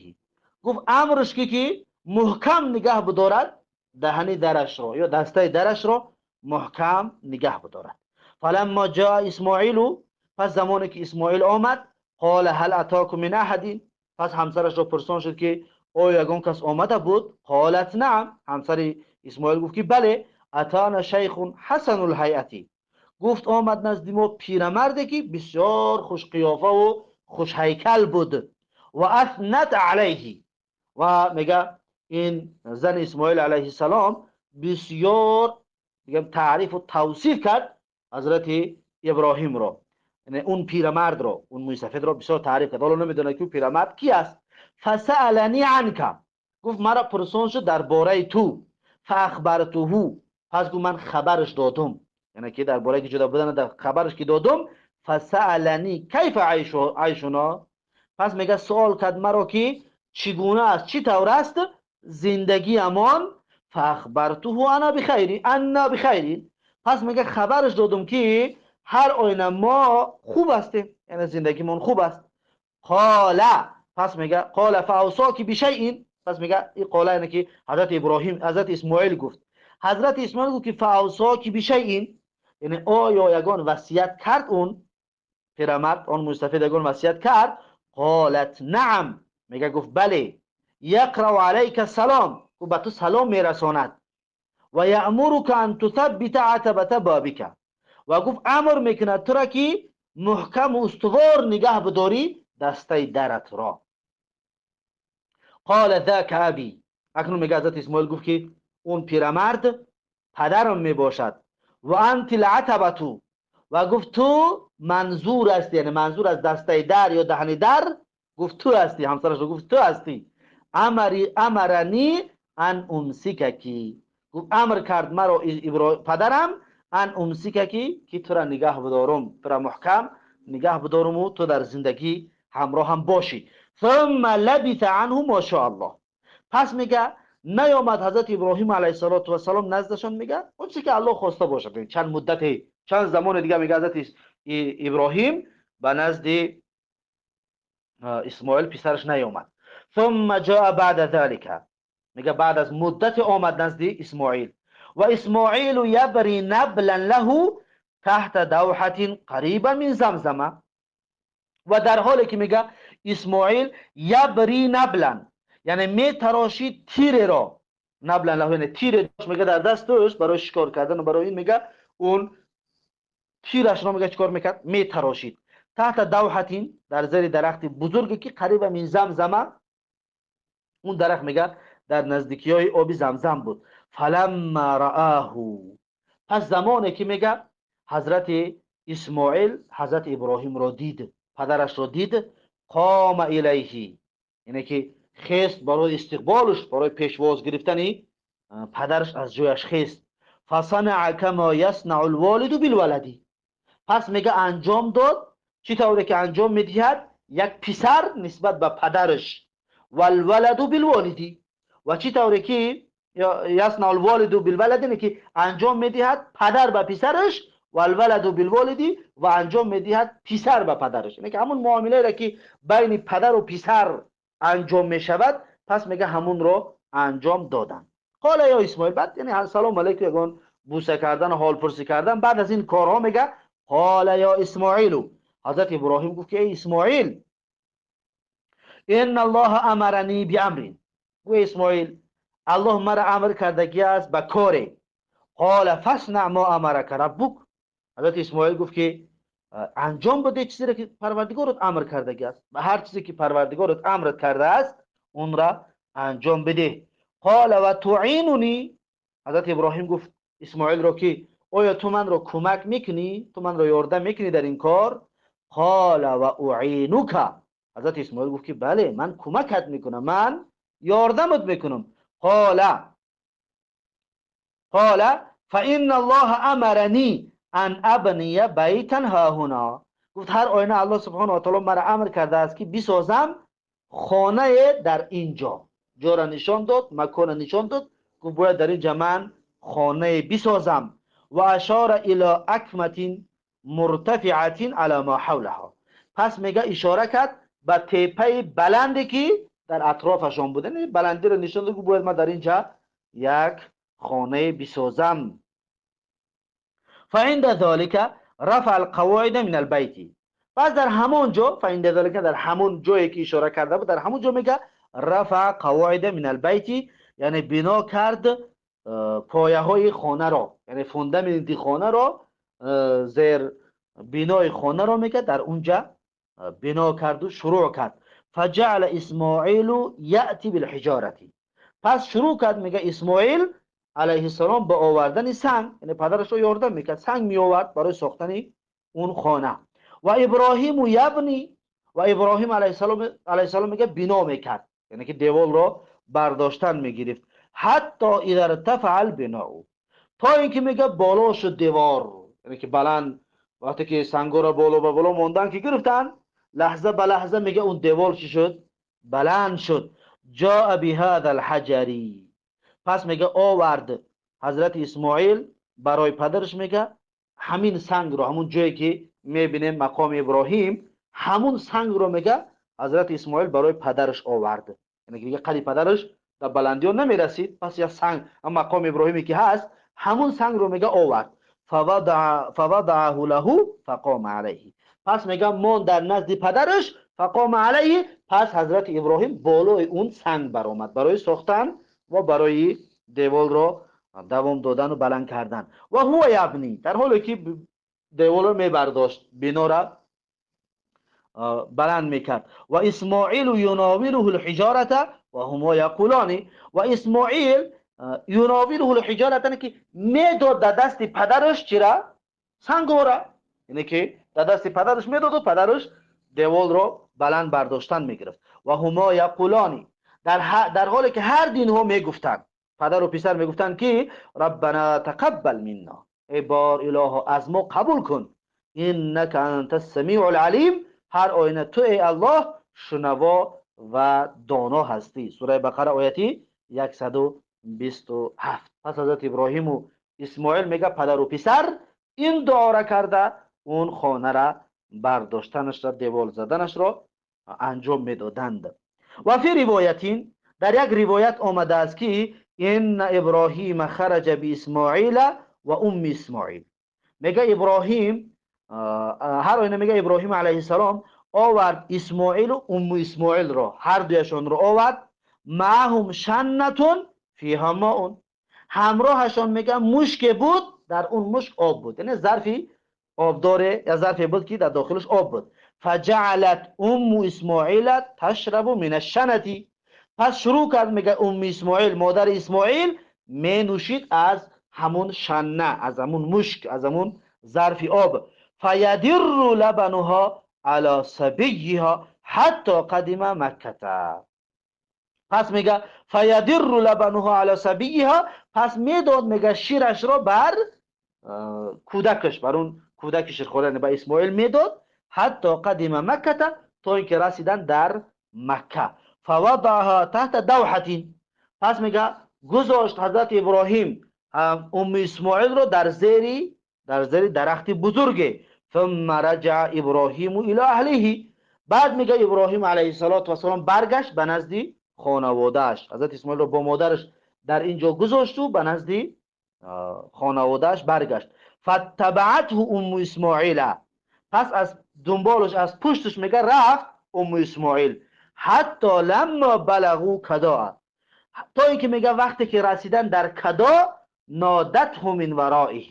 گفت امرش که محکم نگه بدارد دهنی درش رو یا دسته درش رو محکم نگه بدارد. فلما جاء اسماعیل، پس زمانی که اسماعیل آمد، قال هل اتاکم من احد، پس همسرش رو پرسان شد که آیا یگان کس آمده بود؟ قالت نعم، همسر اسماعیل گفت که بله، اتانا شیخ حسن الهیئتی، گفت آمد نزد ما پیرمردی که بسیار خوش قیافه و خوش هیکل بود. و اثنت علیه، و میگه این زن اسماعیل علیه السلام بسیار میگم تعریف و توصیف کرد حضرت ابراهیم را، یعنی اون پیرمرد را، اون موی سفید را بسیار تعریف کرد. حالا نمیدونه که پیرمرد کی است. فسألنی عنک، گفت مرا پرسان شد درباره تو. فاخبرته، پس گفت من خبرش دادم، یعنی که درباره که جدا بودن در خبرش که دادم. فسألنی کیف عیشنا، پس میگه سوال کرد مرا که چگونه است، چی طور است زندگی امان. فاخبرته انا بخیر، انا بخیر، پس میگه خبرش دادم که هر آینه ما خوب هستیم، یعنی زندگیمون خوب است. قال، پس میگه قال فاوصاک بشیء، پس میگه این قاله اینه که حضرت ابراهیم حضرت اسماعیل گفت، حضرت اسماعیل گفت که فاوصاک بشیء، یعنی آیا یگان وصیت کرد اون پیرمرد، آن مستفید یگان وصیت کرد؟ قالت نعم. میگه گفت بله. یقرأ علیک السلام، گفت به تو سلام میرساند. و یأمرک ان تثبت عتبة بابک، و گفت امر میکند تو را که محکم و استوار نگه بداری دسته درت را. قال ذاک ابی. اکنون میگه حضرت اسماعیل گفت که اون پیرمرد پدرم میباشد. و انت العتبة، و گفت تو منظور هستی، یعنی منظور از دسته در یا دهن در، گفت تو هستی. همسرش رو گفت تو هستی. امرنی ان امسککی، گفت امر کرد مرا پدرم ان امسککی، که تو را نگه بدارم، تو را محکم نگه بدارم و تو در زندگی همراه هم باشی. ثم لبث عنه ما شاء الله. پس میگه نیامد حضرت ابراهیم علیه السلام نزدشان، میگه اون چیزی که الله خواسته باشد. چند مدت، چند زمان دیگه میگه حضرت ابراهیم به نزد اسماعیل پسرش نیامد. ثم جاء بعد ذلك، میگه بعد از مدت آمد نزد اسماعیل. و اسماعیل یبری نبلا له تحت دوحة قریبا من زمزمه. و در حالی که میگه اسماعیل یبری نبلا، یعنی میتراشید تیر را، نبلا له یعنی تیر داشت میگه در دستش برای شکار کردن و برای این، میگه اون تیرش را میگه چیکار میکرد؟ میتراشید. تحت دوحة، در زیر درخت بزرگی که قریب من زمزمه، اون درخت میگه در نزدیکی های آب زمزم بود. فلما رآه، پس زمانی که میگه حضرت اسماعیل حضرت ابراهیم را دید، پدرش را دید، قام الیه، یعنی که خیست برای استقبالش، برای پیشواز گرفتن پدرش از جایش خیست. فصنع کما یصنع الوالد بالولد، پس میگه انجام داد چی طوری که انجام میدهد یک پسر نسبت به پدرش. والولد بالوالد، و چی طوری که یصنع الوالد بالولد، یعنی که انجام میدهد پدر به پسرش، والولد بالوالد، و انجام میدهد پسر به پدرش، یعنی که همون معامله را که بین پدر و پسر انجام میشود، پس میگه همون رو انجام دادن. قال یا اسماعیل، بعد یعنی سلام علیکم، یگان بوسه کردن و حال پرسی کردن. بعد از این کارها میگه قال یا اسماعیل، حضرت ابراهیم گفت که ای اسماعیل، ان الله امرنی بامر، گفت اسماعیل الله مرا امر کردگی است به کاری. قال فاصنع ما امرک ربک، حضرت اسماعیل گفت که انجام بده چیزی را که پروردگارت امر کردگی است، به هر چیزی که پروردگارت امر کرده است اون را انجام بده. قال و تعیننی، حضرت ابراهیم گفت اسماعیل را که آیا تو من را کمک میکنی، تو من را یاردم میکنی در این کار؟ قال و اعینک، حضرت اسماعیل گفت که بله من کمکت میکنم، من یاردمت میکنم. قال فان الله امرنی ان ابنی بیتا هاهنا، گفت هر آینه الله سبحانه و تعالی مرا امر کرده است که بسازم خانه در اینجا. جا را نشان داد، مکان را نشان داد، گفت باید در اینجا من خانه بسازم. و اشار الی اکمة مرتفعة علی ما حولها، پس میگه اشاره کرد به تپه بلندی که در اطرافشان بوده، یعنی بلندی رو نشان داد، گفت باید من در اینجا یک خانه بسازم. فعند ذلك رفع القواعد من البیت، پس در همون جا، فعند ذلك در همون جایی که اشاره کرده بود، در همون جا میگه رفع قواعد من البیت، یعنی بنا کرد پایه های خانه را، یعنی فوندامنت خانه را، زیر بنای خانه را میگه در اونجا بنا کرد و شروع کرد. فجعل اسماعیل یأتی بالحجارة، پس شروع کرد میگه اسماعیل علیه السلام با آوردن سنگ، یعنی پدرش رو یاردم میکرد، سنگ می آورد برای ساختن اون خانه. و ابراهیم یبنی، و ابراهیم علیه السلام میگه بنا میکرد، یعنی که دیوال رو برداشتن میگرفت. حتی اذا ارتفع البناء، تا اینکه میگه بالا شد دیوار، یعنی که بلند، وقتی که سنگا رو بالا به بالا موندن که گرفتن، لحظه به لحظه میگه اون دیوار چی شد؟ بلند شد. جاء بهذا الحجر، پس میگه آورد حضرت اسماعیل برای پدرش میگه همین سنگ رو، همون جایی که میبینیم مقام ابراهیم، همون سنگ رو میگه حضرت اسماعیل برای پدرش آورد، یعنی دیگه قدی پدرش در بلندی ها نمیرسید، پس یه سنگ مقام ابراهیمی که هست همون سنگ رو میگه آورد. فوضعه له فقام علیه، پس میگه مون در نزد پدرش فقام علیه، پس حضرت ابراهیم بالای اون سنگ برآمد برای ساختن و برای دیوال را دوام دادن و بلند کردن. و هو یبنی، در حالی که دیوال را میبرداشت، بنا را بلند میکرد. و اسماعیل یناوله الحجارة و هما یقولان، و اسماعیل یناوله الحجارة که میداد در دست پدرش چرا؟ سنگ را، یعنی که در دست پدرش میداد و پدرش دیوال را بلند برداشتن میگرفت. و هما یقولان، در حالی که هر دینها میگفتند، پدر و پسر میگفتند که ربنا تقبل منا، ای بار اله از ما قبول کن، انک انت السمیع العلیم، هر آینه تو ای الله شنوا و دانا هستی. سوره بقره آیتی 127. پس حضرت ابراهیم و اسماعیل میگه پدر و پسر این دعا را کرده اون خانه را برداشتنش را، دیوال زدنش را انجام میدادند. و فی روایتین، در یک روایت آمده است که ان ابراهیم خرج باسماعیل و ام اسماعیل. میگه ابراهیم، هر آینه میگه ابراهیم علیه السلام آورد اسماعیل و ام اسماعیل را، هر دویشان را آورد. معهم شنتون فیها ماء، همراهشان میگه مشک بود، در اون مشک آب بود، یعنی ظرفی آبداره یا ظرفی بود که در داخلش آب بود. فجعلت ام اسماعیل تشرب من الشنتی، پس شروع کرد میگه ام اسماعیل، مادر اسماعیل می نوشید از همون شنه، از همون مشک، از همون ظرف آب. فیدر لبنها علی صبیها حتی قدم مکه. پس میگه فیدر لبنها علی صبیها، پس میداد میگه شیرش را بر کودکش، بر اون کودک شیرخواره، یعنی به اسماعیل میداد، حتی قدم مکه، تا اینکه رسیدن در مکه. فوضعها تحت دوحة، پس میگه گذاشت حضرت ابراهیم ام اسماعیل رو در زیر درخت بزرگه. ثم رجع ابراهیم الى اهله، بعد میگه ابراهیم علیه السلام برگشت به نزد خانواده‌اش. حضرت اسماعیل رو با مادرش در اینجا گذاشت و به نزد خانواده‌اش برگشت. فتبعته ام اسماعیل، پس از دنبالش، از پشتش میگه رفت ام اسماعیل. حتی لما بلغوا کدا، تا اینکه میگه وقتی که رسیدن در کدا، نادته من ورائه،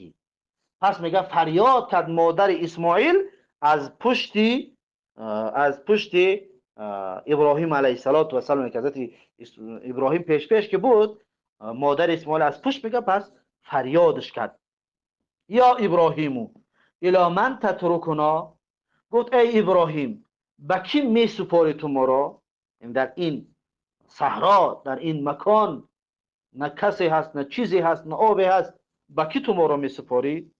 پس میگه فریاد کرد مادر اسماعیل از پشت ابراهیم علیه السلام، که حضرت ابراهیم پیش که بود، مادر اسماعیل از پشت میگه پس فریادش کرد، یا ابراهیمو الی من تترکنا، گفت ای ابراهیم به کی می سپاری تو ما را؟ در این صحرا، در این مکان، نه کسی هست، نه چیزی هست، نه آبی هست، به کی تو ما را می سپاری؟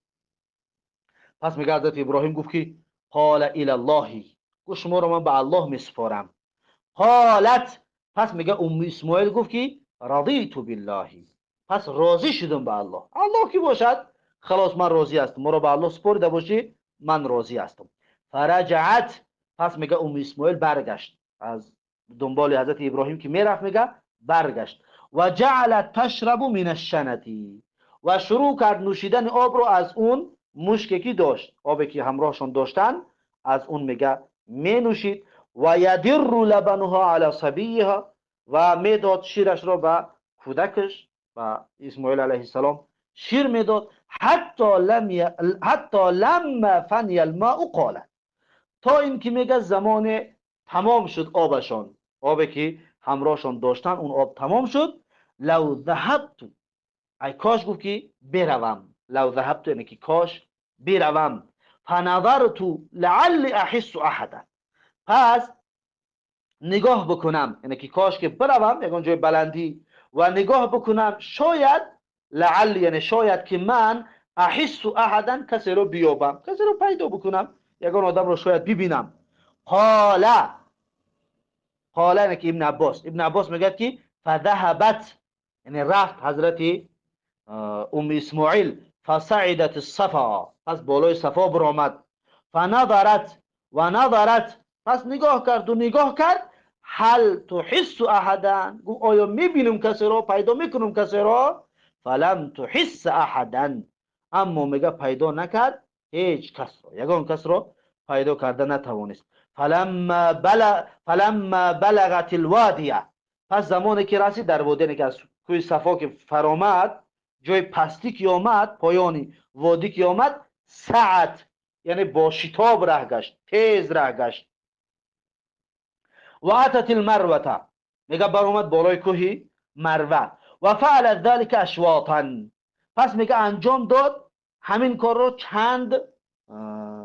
پس میگه حضرت ابراهیم گفت که قال الی الله، گفت شما را من به الله می سپارم. قالت، پس میگه ام اسماعیل گفت که رضیت بالله، پس راضی شدم به الله. الله کی باشد خلاص من راضی هستم، ما را به الله سپرده باشی من راضی هستم. فرجعت، پس میگه ام اسماعیل برگشت از دنبال حضرت ابراهیم که میرفت، میگه برگشت. و جعلت تشرب من الشنتی، و شروع کرد نوشیدن آب رو از اون مشکی که داشت، آبی که همراهشون داشتن از اون میگه می نوشید. و یدر لبنها علی صبیها، و میداد شیرش رو به کودکش، به اسماعیل علیه السلام شیر میداد. حتی لما فنی الماء قال، تا اینکه میگه زمان تمام شد آبشان، آبی که همراهشان داشتن اون آب تمام شد. لو ذهبت، ای کاش گفت که بروم، لو ذهبت یعنی که کاش بروم. فنظرت لعل احس احدا، پس نگاه بکنم، یعنی که کاش که بروم یکان جای بلندی و نگاه بکنم، شاید لعل یعنی شاید که من احس احدا، کسی رو بیابم، کسی رو پیدا بکنم، یکان آدم رو شاید ببینم. قال، قال یعنی که ابن عباس میگه که فذهبت، یعنی رفت حضرت ام اسماعیل. فصعدت الصفا، پس بالای صفا برآمد. فنظرت و نظرت، پس نگاه کرد و نگاه کرد. هل تحس احدا، گفت آیا میبینم کسی را، پیدا میکنم کسی را؟ فلم تحس احدا، اما میگه پیدا نکرد هیچ کس را، یگان کس را پیدا کرده نتوانست. فلما بلغت الوادیه، پس زمانی که رسید در وادی، که از کوه صفا که فرامد، جای پستی که آمد، پایانی وادی که آمد، سعت یعنی با شتاب ره گشت، تیز ره گشت. و اتت المروه، میگه برآمد بالای کوه مروه. و فعل ذلك اشواطا، پس میگه انجام داد همین کار رو چند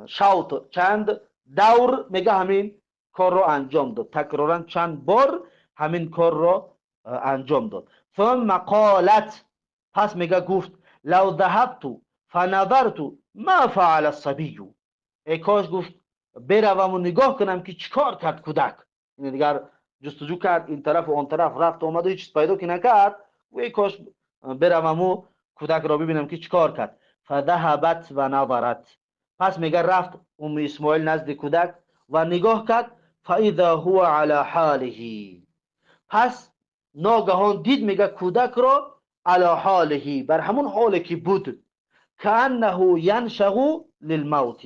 شوط، چند دور، میگه همین کار رو انجام داد، تکرارا چند بار همین کار رو انجام داد. ثم قالت، پس میگه گفت لو ذهبت فنظرت ما فعل الصبی، ای کاش گفت بروم و نگاه کنم که چیکار کرد کودک. این دیگر جستجو کرد این طرف و آن طرف، رفت آمد و هیچ چیز پیدا که نکرد، و ای کاش بروم و کودک را ببینم که چیکار کرد. فذهبت و نظرت، پس میگه رفت ام اسماعیل نزد کودک و نگاه کرد. فاذا هو على حاله، پس ناگهان دید میگه کودک را علی حاله، بر همون حالی که بود، کأنه ینشغ للموت،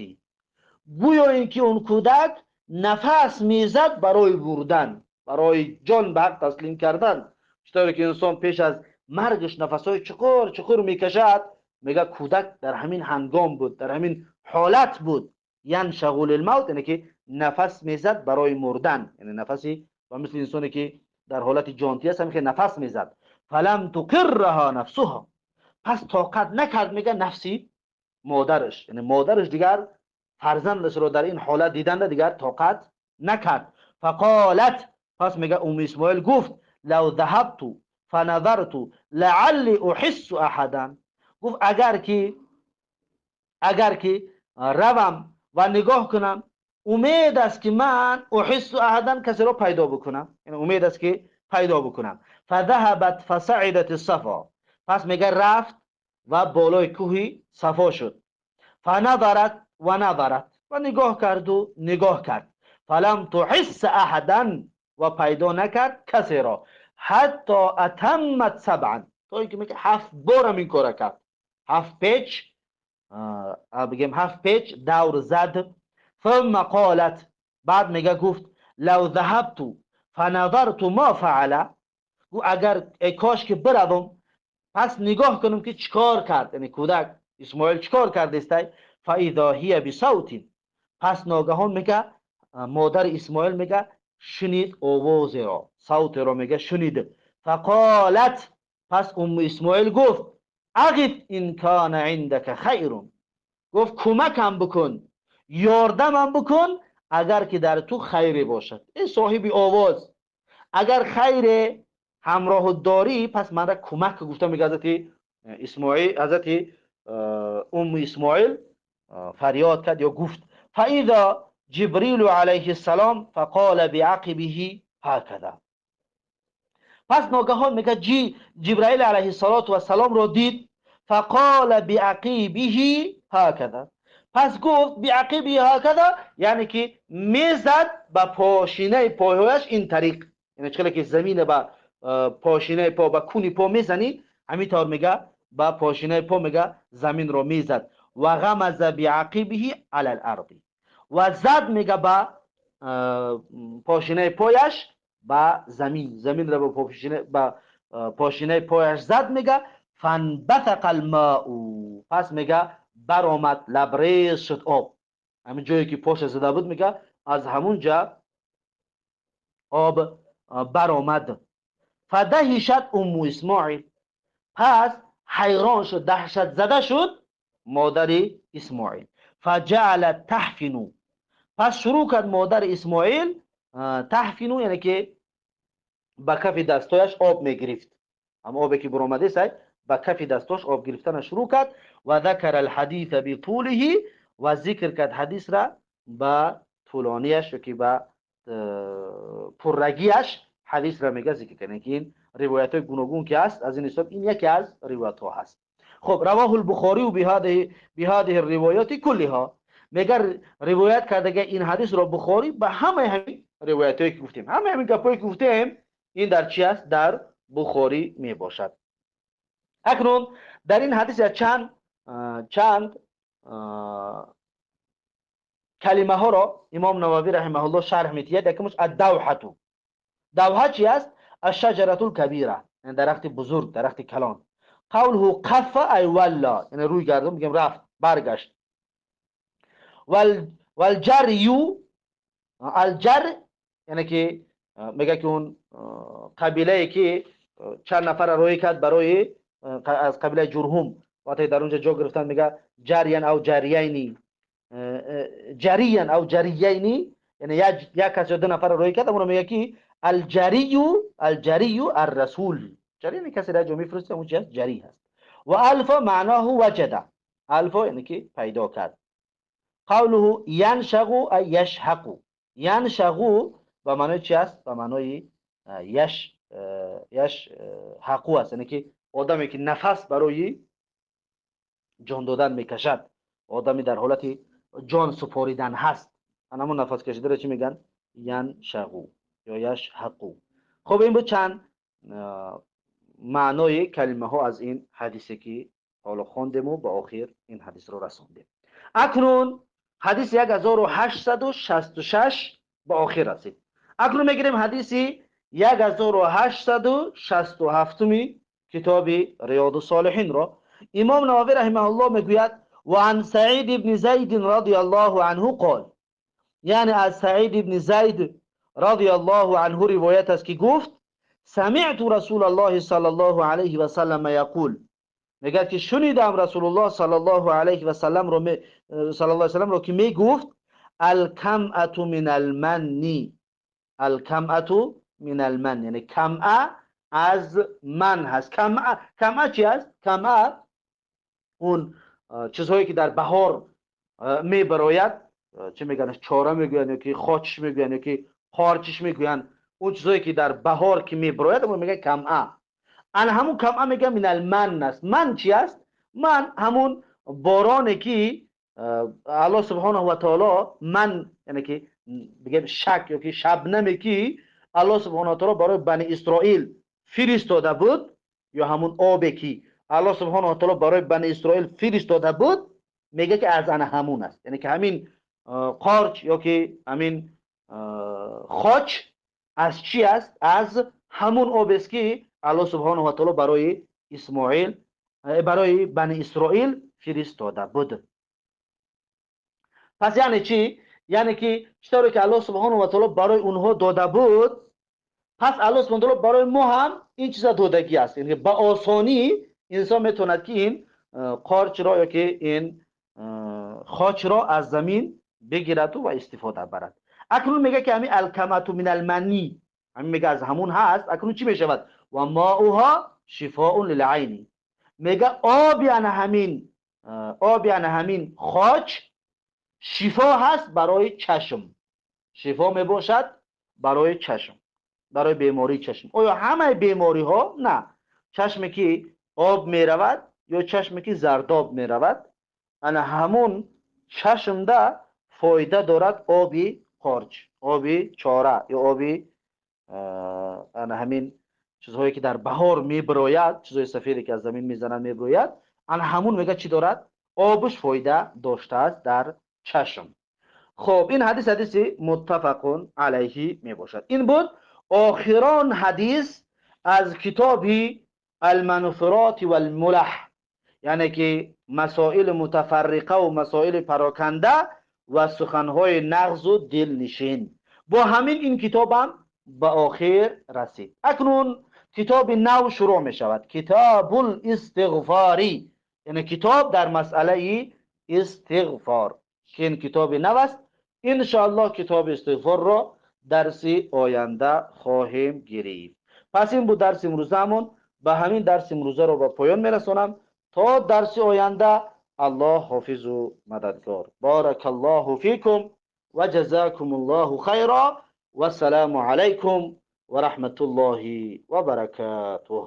گویا اینکه اون کودک نفس میزد برای مردن، برای جان به حق تسلیم کردن. چطوری که انسان پیش از مرگش نفسهای چقور چقور میکشد، میگه کودک در همین هنگام بود، در همین حالت بود. ینشغ للموت یعنی که نفس میزد برای مردن، یعنی نفسی و مثل انسانی که در حالت جانتی است همین که نفس میزد. فلم تقرها نفسها، پس طاقت نکرد میگه نفسی مادرش، یعنی مادرش دیگر فرزندش رو در این حالت دیدن دیگر طاقت نکرد. فقالت، پس میگه ام اسماعیل گفت لو ذهبت فنظرت لعلی احس احدا، گفت اگر که روم و نگاه کنم، امید است که من احس احدا کسی رو پیدا بکنم، یعنی امید است که پیدا بکنم. فذهبت فصعدت الصفا، پس میگه رفت و بالای کوه صفا شد. فنظرت و نظرت، و نگاه کرد و نگاه کرد. فلم تحس احدا، و پیدا نکرد کسی را. حتی اتمت سبعا، تا اینکه میگه 7 بار این کار کرد، 7 پیچ بگیم 7 پیچ دور زد. ثم قالت، بعد میگه گفت لو ذهبت فنظرت ما فعل، اگر ای کاش که بروم پس نگاه کنم که چیکار کرد، یعنی کودک اسماعیل چیکار کرده است. فاذا هي بصوت، پس ناگهان میگه مادر اسماعیل میگه شنید آواز را، صوت را میگه شنید. فقالت، پس ام اسماعیل گفت اغث ان کان عندك خیر، گفت کمکم بکن، یاردمم بکن اگر که در تو خیری باشد. ای صاحب آواز، اگر خیر همراه داری پس من را کمک. گفتم میگه حضرت اسماعیل، حضرت ام اسماعیل فریاد کرد یا گفت فاذا جبریل علیه السلام فقال بعقبه هكذا، پس ناگهان میگه جبرائیل علیه السلام را دید. فقال بعقبه هكذا، پس گفت بعقبه هكذا یعنی که میزد به پاشینه پایهایش این طریق، یعنی چخیلی که زمین به پاشینه پا به کونی پا میزنی، همینطور میگه به پاشینه پا میگه زمین رو میزد. و غمز بعقبه علی الارض، و زد میگه به پاشینه پایش به زمین، زمین را به پاشینه پایش زد. میگه فانبثق الماء، پس میگه برآمد، لبریز شد آب. همین جایی که پاش زده بود میگه از همونجا آب برآمد. فدهشت ام اسماعیل، پس حیران شد، دهشت زده شد مادر اسماعیل. فجعلت تحفنو، پس شروع کرد مادر اسماعیل تحفنو یعنی که با کف دستایش آب میگرفت، هم آبی که برآمده سای با کف دستاش آب گرفتن شروع کرد. و ذکر الحدیث بطوله، و ذکر کرد حدیث را با طولانیش که با پررگیش حدیث را میگه ذکر کنه که این روایت های گوناگون که است از این حساب این یکی از روایت ها هست. خب رواه البخاری و بهذه الروایات کلها، میگه روایت کرده که این حدیث را بخاری به همه همین روایت هایی که گفتیم، همه همین گپایی که گفتیم این در چی است؟ در بخاری می باشد. اکنون در این حدیث چند کلمه ها را امام نووی رحمه الله شرح می‌دهد. یکمش الدوحه. دوحه چی است؟ الشجره الكبیره، یعنی درخت بزرگ، درخت کلان. قوله قف ای ولا، یعنی روی گردون میگم رفت، برگشت. والجری، الجر یعنی که میگه که اون قبیله که چند نفر روی کرد برای از قبیله جرهم وقتی در اونجا جا گرفتن، میگه جریان او جریینی، جریان او جریینی، یعنی یک کس یا دو نفر روی کرد، اون میگه که الجری، الجری الرسول. جری یعنی کسی را جو میفرسته، اون چی هست؟ جری هست. و الف معناه وجد، الف یعنی که پیدا کرد. قوله ینشغ ای یشحق، ینشغ به معنای چی است؟ به معنای یش یش حقو است، یعنی که آدمی که نفس برای جان دادن میکشد، آدمی در حالت جان سپاریدن هست، همون نفس کشیده را چی میگن؟ ینشغو یا یشحقو. خب این بود چند معنای کلمه ها از این حدیثی که حالا خواندیم و به آخر این حدیث رو رساندیم. اکنون حدیث 1866 به آخر رسید. اکنون میگیریم حدیثی 1867 کتاب ریاض الصالحین را. امام نووی رحمه الله میگوید و عن سعید بن زید رضی الله عنه قال، یعنی از سعید بن زید رضی الله عنه روایت است که گفت سمعت رسول الله صلی الله علیه و سلم یقول، میگه که شنیدم رسول الله صلی الله علیه و سلم رو صلی الله علیه و سلم رو که میگفت الکمأة من المن، الکمأة من المن، یعنی کمأ از من هست. کمأ، کمأ چی هست؟ کمأ اون چیزهایی که در بهار میبراید، چه میگن؟ چاره میگوین یا که خاچش میگوین یا که قارچش میگوین، اون چیزهایی که در بهار که میبراید اون میگن کمأ. ان همون کمأ میگه من المن است. من چی است؟ من همون بارانی که الله سبحانه و تعالی من، یعنی که بگیم شک یا که شبنمی که الله سبحانه و تعالی برای بنی اسرائیل فرستاده بود، یا همون آبی که الله سبحانه و تعالی برای بنی اسرائیل فرستاده بود، میگه که از ان همون است. یعنی که همین قارچ یا که همین خاک از چی است؟ از همون آب است که الله سبحانه و تعالی برای اسماعیل، برای بنی اسرائیل فرستاده بود. پس یعنی چی؟ یعنی که چطوری که الله سبحانه و تعالی برای اونها داده بود، پس الله سبحانه و تعالی برای ما هم این چیزا دادگی است. یعنی با آسانی انسان میتواند که این قارچ را یا که این خاک را از زمین بگیرد و استفاده برد. اکنون میگه که همین الکمأة من المنی، همین میگه از همون هست. اکنون چی میشود؟ و ماؤها شفاء للعین، میگه آب یعنی همین، آب یعنی همین خاک شفا هست برای چشم، شفا میباشد برای چشم، برای بیماری چشم. آیا همه بیماری ها؟ نه، چشمی که آب میرود یا چشمی که زرداب میرود، انا همون چشم ده فایده دارد آبی قارچ، آبی چاره یا آبی انا همین چیزهایی که در بهار میبروید، چیزهای سفیدی که از زمین میزنن میبروید، انا همون میگه چی دارد؟ آبش فایده داشته است در چشم. خب این حدیث حدیثی متفق علیه میباشد. این بود آخران حدیث از کتاب المنثورات والملح، یعنی که مسائل متفرقه و مسائل پراکنده و سخنهای نغز و دلنشین. با همین این کتابم به آخر رسید. اکنون کتاب نو شروع می شود، کتاب الاستغفاری، یعنی کتاب در مسئله استغفار که این کتاب نو است. انشاءالله کتاب استغفار را درس آینده خواهیم گرفت. پس این بود درس امروزمون. به همین درس امروزه رو به پایان میرسونم. تا درس آینده الله حافظ و مددگار. بارک الله فیکم و جزاکم الله خیرا و السلام علیکم و رحمت الله و برکاته.